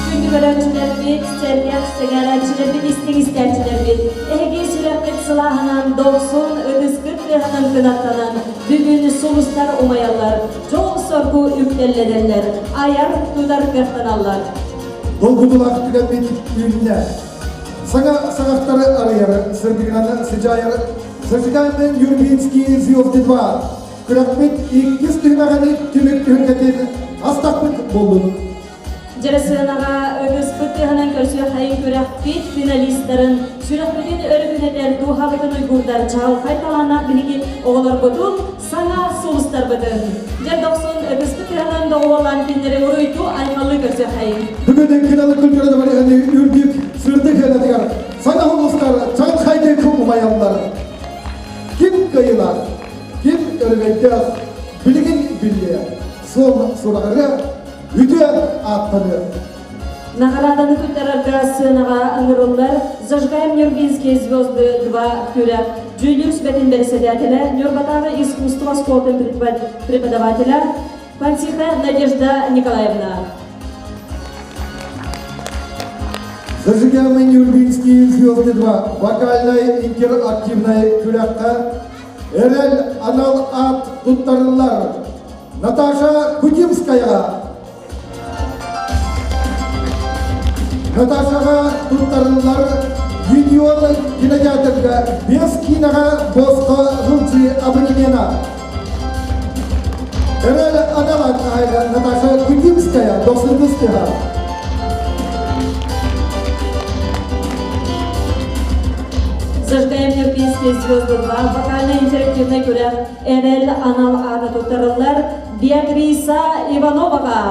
Speaker 1: Күндү көрөөччүлэрбит, сэргэх сэҥээрээччилэрбит, истиҥ истээччилэрбит, эһиги сүрэххит сылааһынан, дохсун ытыскыт тыаһынан кынаттанан, бүгүн сулустар умайаллар, дьол-соргу үктэллэнэллэр, айар тутар кыахтаналлар.
Speaker 2: Долгутулаах түгэммит үүннэ. Саҥа саҕахтары арыйар, сырдыгынан сыдьаайар Зажигаемый Нюрбинский звезды 2 күрэхпит иккис түһүмэҕин түмүк түһүлгэтин астахпыт буоллун.
Speaker 1: Дьарасыанаҕа ытыспыт тыаһынан көрсүөххэйин күрэхпит финалистарын сүрэхпитин өрүкүнэтэр дууһабытын уйгурдар чаҕылхай талааннаах биһиги оҕолорбутун саҥа сулустарбытын. Дьэ дохсун ытыспыт тыаһынан доҕуһуоллаан кинилэри уруйдуу айхаллыы көрсүөххэйин.
Speaker 2: Бүгүн Кыдалы культурада барыһыны үрдүк сырдык ыанатыгар саҥа улуустар чаҕылхайдык умайаллар. Ким кыайылар, ким өрөгөйдөөх билигин биллиэ, суол сураҕырыа, үтүө ааттаныа.
Speaker 1: Наҕарааданы туттарарга сыанаҕа ыҥырыллар «Зажигаем Нюрбинские звезды 2» күрэх дьүүллүүр сүбэтин бэрэссэдээтэлэ Ньурбатааҕы искусство оскуолатын преподавателя Пантиха Надежда Николаевна.
Speaker 2: «Зажигаем Нюрбинские звезды 2» вокальнай интерактивнай күрэххэ Эрэл анал аат туттарыллар Наташа Кутимскаяҕа Наташаҕа туттарыллар Юнион кинотеатрга без киинэҕэ босхо сылдьыы абонемена. Эрэл анал аат хаһайга Наташа Кутимская дохсун тыһа.
Speaker 1: Зажигаем Нюрбинские звезды 2 вокально-интерактивный күрэх Эрэл анал аата туттарыллар Беатриса Ивановаҕа.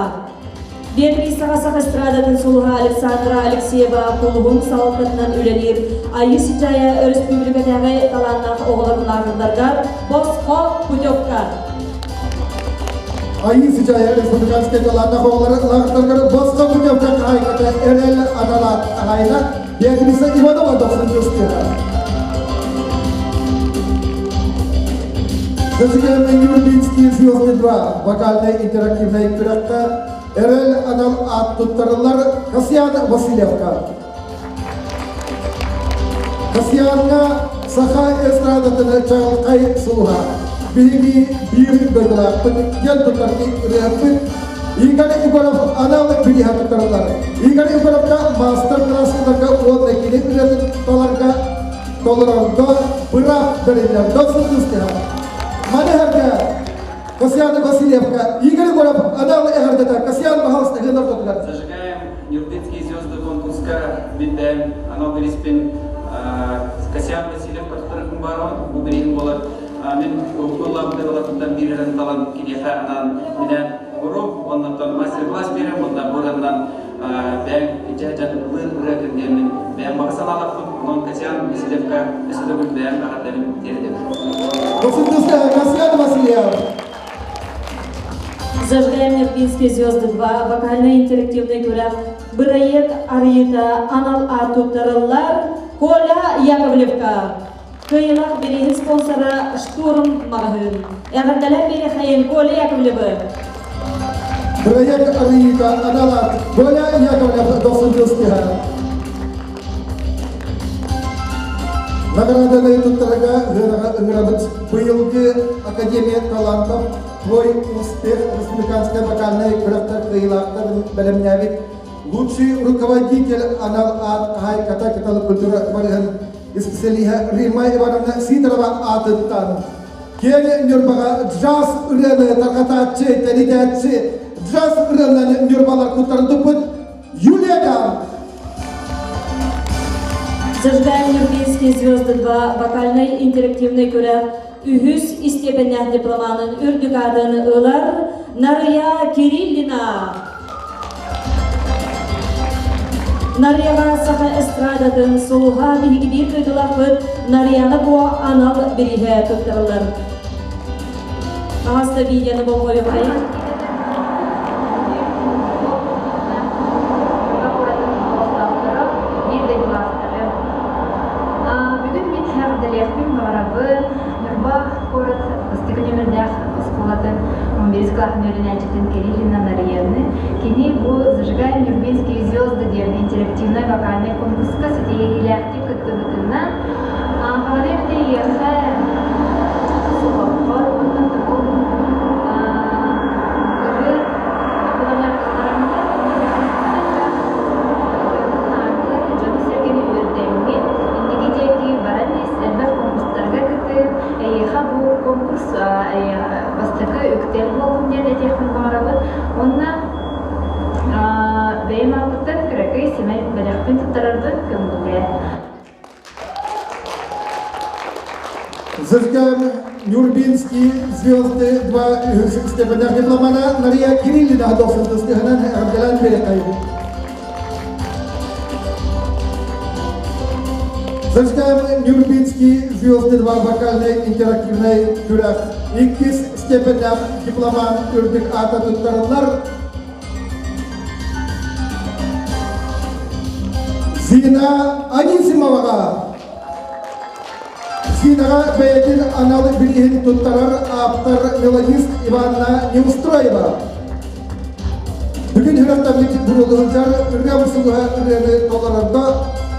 Speaker 1: Беатрисаҕа саха эстрадатын сулуһа Александра Алексеева кулуһун салалтатынан үлэлиир Айыы Сыдьаайа өрөспүүбүлүкэтээҕи талааннаах оҕолор лааҕырдарыгар босхо путевка.
Speaker 2: Айыы Сыдьаайа республиканскай талааннаах оҕолор лааҕырдарыгар босхо путевка хаһаайката Эрэл аналаат хаһаайына Беатриса Иванова дохсун Зажигаемый Нюрбинские звезды 2 вокальнай интерактивнай күрэххэ Эрэл анал аат туттарыллар Касьян Васильевка. Касьяҥҥа саха эстрадатын чаҕылхай сулуһа биһиги биир дойдулаахпыт диэн туттар ырыаһыппыт Игорь Егоров анал бирииһэ туттарыллар. Игорь Егоровка маастар-кылааска уонна кини ырыатын таларга толорорго быраап бэриллэр. Дохсун кыыстыһа. Маны сэргэ Касьян Васильевка Игорь Егоров анал эҕэрдэтэ Касьян пожалуйста, ыһыылар тотугар.
Speaker 4: Зажигаем Нюрбинские звезды конкурска мин анал бириспин Касьян Васильев туттарыхым барон бу бириһин болар мин урукку биирэрин талан киниэхэ анаан минээн оҥору оннотон мастер-класс биэрэн уонна бураннан бэйэҥ дьэ ылыыр ырыатын диэммин бэйэм баҕа санаалаахпын онон Касьян Васильевка өссө төгүл бэйэм эҕэрдэбин тиэрдэбин.
Speaker 2: Касьян Васильев.
Speaker 1: Зажигаем Нюрбинские звезды 2 вокально-интерактивный күрэх бырайыак арыйыта анал аат туттарыллар Коля Яковлевка. Кыайыылаах бирииһин спонсора «Штурм» маҕаһыын. Эҕэрдэлээн биэриэхэйин Коля Яковлевы.
Speaker 2: Проект арыйыыта анал аат Коля Яковлев дохсун тыастыһа. Награданы туттарга ыараҕа ыҥырабыт быйылгы Академия талантов «Твой успех» республиканскай вокальнай күрэхтэр кыайыылаахтарын бэлэмнээбит лучший руководитель анал аат хаһаайката кыталы культура барыһын исписэлииһэ Римма Ивановна Сидорова аатыттан киэҥ Ньурбаҕа джаз ырыаны тарҕатааччы, тэрийээччи, джаз ырыанан Ньурбалар куттарын туппут Юлия Гам.
Speaker 1: Зажигаем Нюрбинские звезды 2 вокальнай интерактивный күрэх үһүс истиэпэннээх дипломанын үрдүк аатын ылар Нарыйа Кириллина. Нарыйаҕа саха эстрадатын сулуһа биһиги биир дойдулаахпыт Нарыйаны бу анал бирииһэ туттарыллар. Хаһыс да видеоны болҕойуоххайын.
Speaker 12: Бүгүн мин эҕэрдэлиэхпин баҕарабын. Ньурба куорат бастакы нүөмэрдээх оскуолатын 11 кылааһын үөрэнээччитин Кириллина Нарияны. Кини бу «Зажигаем Нюрбинские звезды» диэн интерактивнай вокальнай конкурска ситиһиилээхтик кыттыбытынан баҕарыам этэ эйиэхэ субоккор уонна тугу ырыа дьону-сэргэни үөрдэммит, инники диэки баран ис, элбэх конкурстарга кытын, эйиэхэ бу конкурс бастакы үктэл буоллун диэн этиэхпин баҕарабын. Уонна бэйэм ааппыттан кыракый сэмэй бэлэхпин туттарарбын көҥүллээ.
Speaker 2: Зажигаем Нюрбинские звезды 2 үһүс степеннээх дипломана Нария Кириллина дохсун тыстыһынан эҕэрдэлээн биэриэххэйбит. Зажигаем Нюрбинские звезды 2 вокальный интерактивный күрэх иккис степеннээх дипломан үрдүк аата туттарыллар Зина Анисимоваҕа Зинаҕа бэйэтин анал бирииһин туттарар ааптар мелодист Иванна Неустроева. Бүгүн сүрэхтэммит буруолуһунчар ырыа сулуһа ырыаны толорорго,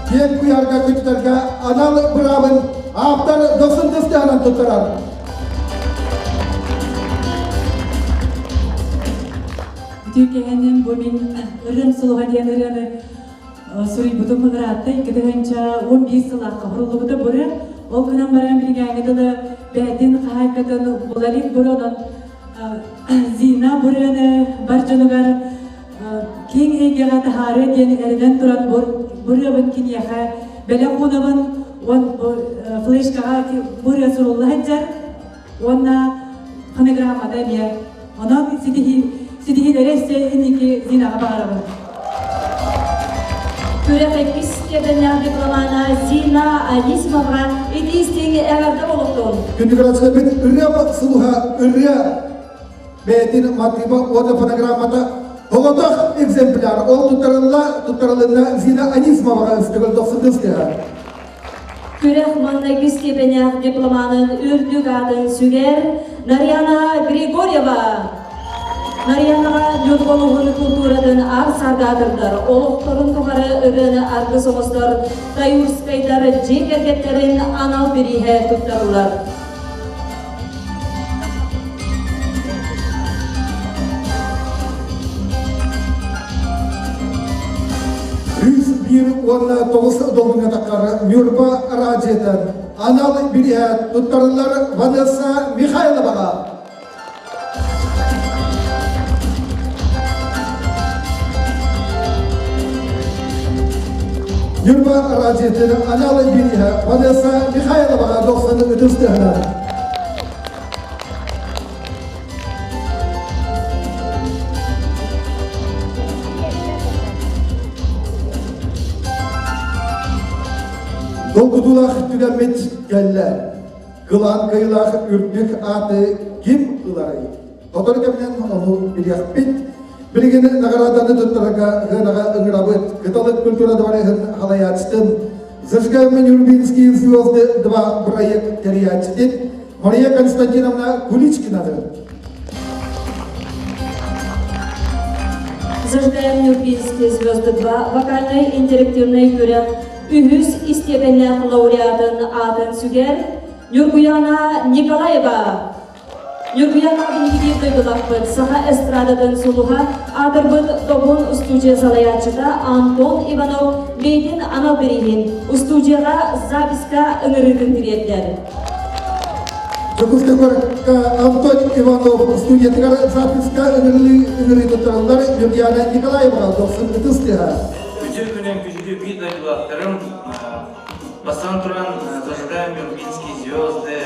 Speaker 2: киэҥ куйаарга көтүтэргэ анал быраабын ааптар дохсун тыстыһанан туттарар.
Speaker 8: Бүтүү кэһэнин бу мин ырыам сулуһа диэн ырыаны суруйбутум ыраатта 2011 сылаахха суруллубута бу Ол гынан баран билиҥээҥи дылы бэйэтин хаһаайкатын буларик буронон Зина бурыаны бар дьонугар киэҥ эйгэҕэ таһаарыа диэн эрэнэн туран бурыабын киниэхэ бэлэх уунабын. Уон флешкаҕа бу ырыа сурулла сылдьар уонна фонограммата эмиэ. Онон ситиһиилэри өссө инники Зинаҕа баҕарабын.
Speaker 1: Күрэх иккис степеннээх дипломана Зина Анисимоваҕа итии-истиҥ эҕэрдэ буолуохтун!
Speaker 2: Күндү ырыа сулуһа ырыа бэйэтин матыыба уонна фонограммата оҕотох экземпляр ол туттарылла туттарылынна Зина Анисимоваҕа ыстыгыл дохсутыскыһа.
Speaker 1: Күрэх маҥнайгы степеннээх дипломанын үрдүк аатын сүгэр Нарьяна Григорьева. Нарьянаҕа Ньурба улууһун култууратын аар сардаатырдар, олохторун тухары ырыаны аргыс оҥостор Таюрскайдар дьиэ кэргэттэрин анал бирииһэ туттарыллар.
Speaker 2: Үс биир уонна тоҕус долгуҥҥа таххар Ньурба араадьыйатын анал бирииһэ туттарыллар Ванесса Михайловаҕа. Ньурба араадьыйатын анал бирииһэ Ванесса Михайловаҕа дохсун ытыс тыаһынан. Долгутуулаах түгэммит кэллэ. Кылаан кыайыылаах үрдүк ааты ким ыларый? Сотору кэминэн ону билиэхпит. Билигин наҕарааданы туттарарга сыанаҕа ыҥырабыт. Кыталык культура дворецын халайааччытын ЗЖГМ Нюрбинские звезды 2 проект тэрийээччитин Мария Константиновна Куличкинаны.
Speaker 1: ЗЖГМ Нюрбинские звезды 2 вокальнай интерактивнай күрэх үһүс истиэпэннээх лауреатын аатын сүгэр Нюргуяна Николаева. Ньургуйаана биһиги дойдулаахпыт саха эстрадатын сулуһа, аатырбыт Добун устуудьуйа салайааччыта Антон Иванов бэйэтин анал бирииһин устуудьуйаҕа записка ыҥырыытын тириэрдэр.
Speaker 2: Дьокуускай куоракка Антон Иванов студиятыгар записка ыҥырыы туттараллар Ньургуйаана Николаеваҕа дохсун ытыс тыаһа.
Speaker 13: Үтүө күнүн күндү биир дойдулаахтарым Бастатан туран, «Зажигаем Нюрбинские звезды»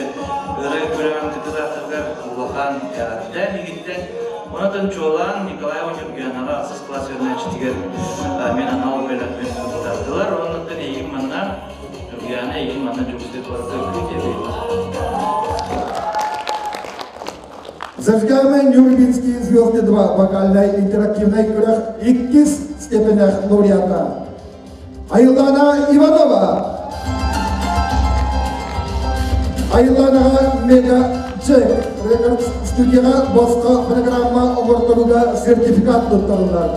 Speaker 13: ырыа күрэҕин кыттыылаахтарыгар улахан эҕэрдэ миигиттэн. Онтон чуолаан Николаева Ньургуянаҕа ахсыс кылаас үөрэнээччитигэр мин анал бэлэхпин туттардылар. Оннуттан эйигин манна, Ньургуяна, эйигин манна Дьокуускай куоракка күүтэбит.
Speaker 2: «Зажигаемые Нюрбинские звезды 2» вокальнай интерактивнай күрэх иккис степенях лауреата. Айыллаана Иванова. Айыллаанаҕа Мега Джек Рекордс студияҕа босхо программа оҥорторууга сертификат туттарыллар.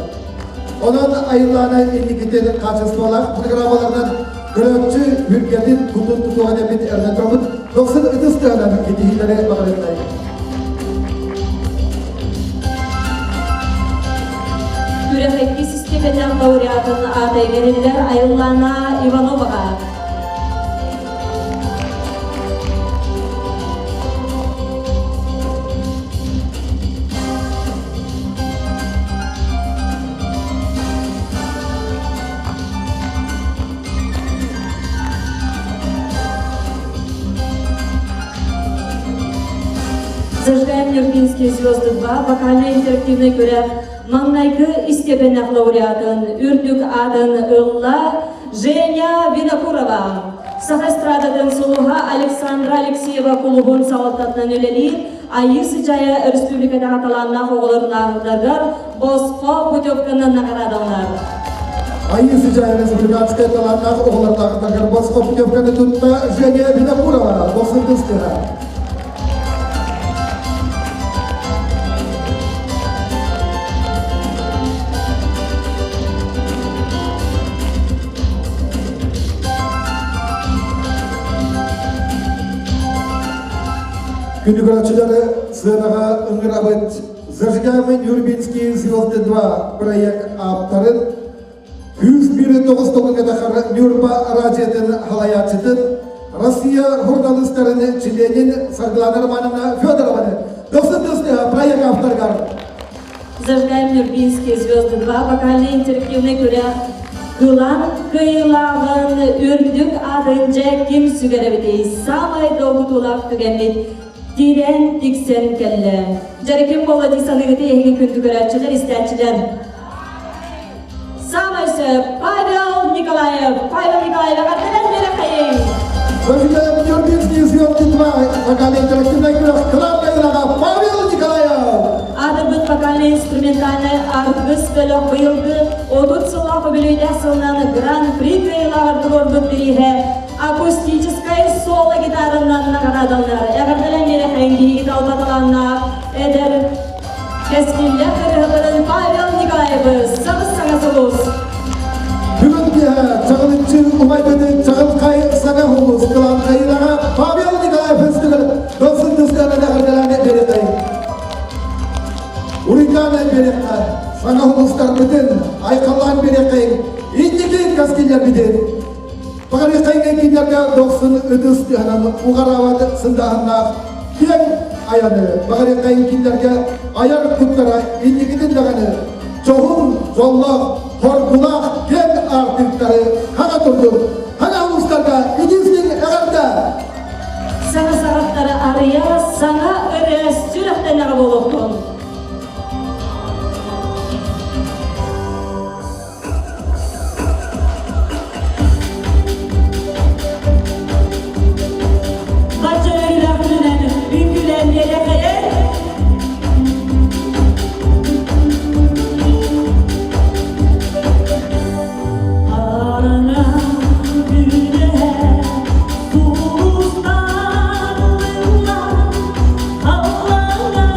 Speaker 2: Онон Айыллаана инникитин хаачыстыбалаах программаларынан көрөөччү үргэтин кутун тутуоҕа диэбит эрэнэ турабыт. Дохсун ытыс тыаһынан ситиһиилэри баҕарыахтайын.
Speaker 1: Күрэх иккис степеннээх лауреатын аата иҥэриллэр Айыллаана Ивановаҕа. Зажигаем Нюрбинские звезды 2 вокально-интерактивнай күрэх маҥнайгы истиэпэннээх лауреатын үрдүк аатын ылла Женя Винокурова. Саха эстрадатын сулуһа Александра Алексеева кулуһун салалтатынан үлэлиир Айыы Сыдьаайа республикатааҕы талааннаах оҕолорунааҕыдаргар босхо путевканы наҕараадаланар.
Speaker 2: Айыы Сыдьаайа республиканскай талааннаах оҕолордааҕытаргар босхо путевканы тутта Женя Винокурова босхо Күндү көрөөччүлэри сыанаҕа ыҥырабыт «Зажигаемый Нюрбинский звезды 2» проект ааптарын 101 тоҕус Нюрба радиотын халайааччытын Россия журналистарын членин Саргылана Романовна Федорованы дохсун проект авторгар
Speaker 1: «Зажигаем Нюрбинские звезды 2» вокальный интерактивный күрэх. Кылаан кыайыылааҕын үрдүк аатын дьэ ким сүгэр эбитий? Саамай долгутуулаах түгэммит тирэн тиксэн кэллэ. Дьэ ким буолла дии саныыгытый эһиги күндү көрөөччүлэр, истээччилэр? Саамай сөп Павел Николаев. Павел Николаев эҕэрдэлэн биэрэхэйиҥ!
Speaker 2: Президент Нюрнбергский звезды 2 вокально-интерактивный күрэх кылаан Павел Николаев!
Speaker 1: Аатырбыт вокально-инструментальнай аргыс бөлөх быйылгы 30 сыллаах үбүлүөйдээх сылынан Гран-при кыайыылааҕар туруорбут бирииһэ акустическай соло гитаранан наҕараадаланар. Эҕэрдэлэн биэрэхэйиҥ биһиги талба талааннаах эдэр кэскиллээх ырыаһыттарын Павел Николаевы сабыс-саҥа сулус!
Speaker 2: Бүгүн киэһэ чаҕылыччы умайбыты чаҕылхай саҥа улуус кылаан кыайыылааҕа Павел Николаев үстүгэр дохсун тустаана эҕэрдэлээн биэриэххэйиҥ. Уруйдаан биэриэххэ, саҥа улуустарбытын айхаллаан биэриэххэйиҥ, инники кэскиллэрбитин. Баҕарыаххайыҥ кинилэргэ дохсун ытыс тыаһынан уҕараабат сындааһыннаах киэҥ айаны, баҕарыаххайыҥ кинилэргэ айар куттара инникитин даҕаны дьоһун, дьоллоох, хоргулаах киэҥ аартыктары хаҥа турдун! Хаҥа улуустарга итиистик эҕэрдэ!
Speaker 1: Саҥа саҕахтары арыйа, саҥа ырыа сүрэхтэнэҕэ буолуохтун! Бачча өрүлэх күнүнэн үҥкүүлээн биэриэххэйэй! Арана күнүһэ сулустар ылла, аллаҥа.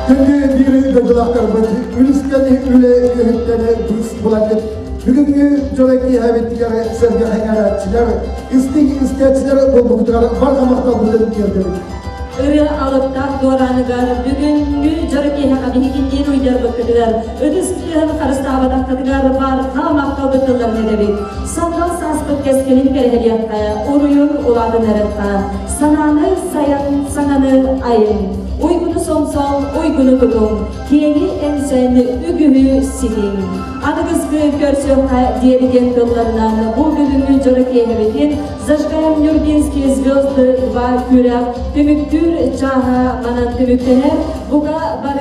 Speaker 2: Күндү биир дойдулаахтарбыт үлүскэн үлэ үөһүттэн быыс буламмыт бүгүҥҥү дьоро киэһэбитигэр сэргэх эҥэрээччилэр, истиҥ истээччилэр буолбуккутугар барҕа махталбытын тиэрдэбит.
Speaker 1: Ырыа алыптаах дуорааныгар бүгүҥҥү дьоро киэһэҕэ биһигинниин уйдарбыккытыгар, ытыс тыаһын харыстаабатаххытыгар барҕа махталбыт тылларын этэбит. Сандал сааспыт кэскилин кэрэһэлиэххэ, уруйун улаатыннарыахха, санааны сайан, саҥаны айын. Уйгуну сомсон, уйгуну тутуҥ, киэҥи эҥсэн, үгүһү ситиҥ. Аныгыскы көрсүөххэ диэри диэн тылларынан бу бүгүҥҥү дьоро киэһэбитин Зажигаем Нюрбинские звезды 2 күрэх түмүктүүр чааһа манан түмүктэнэр. Бука бары.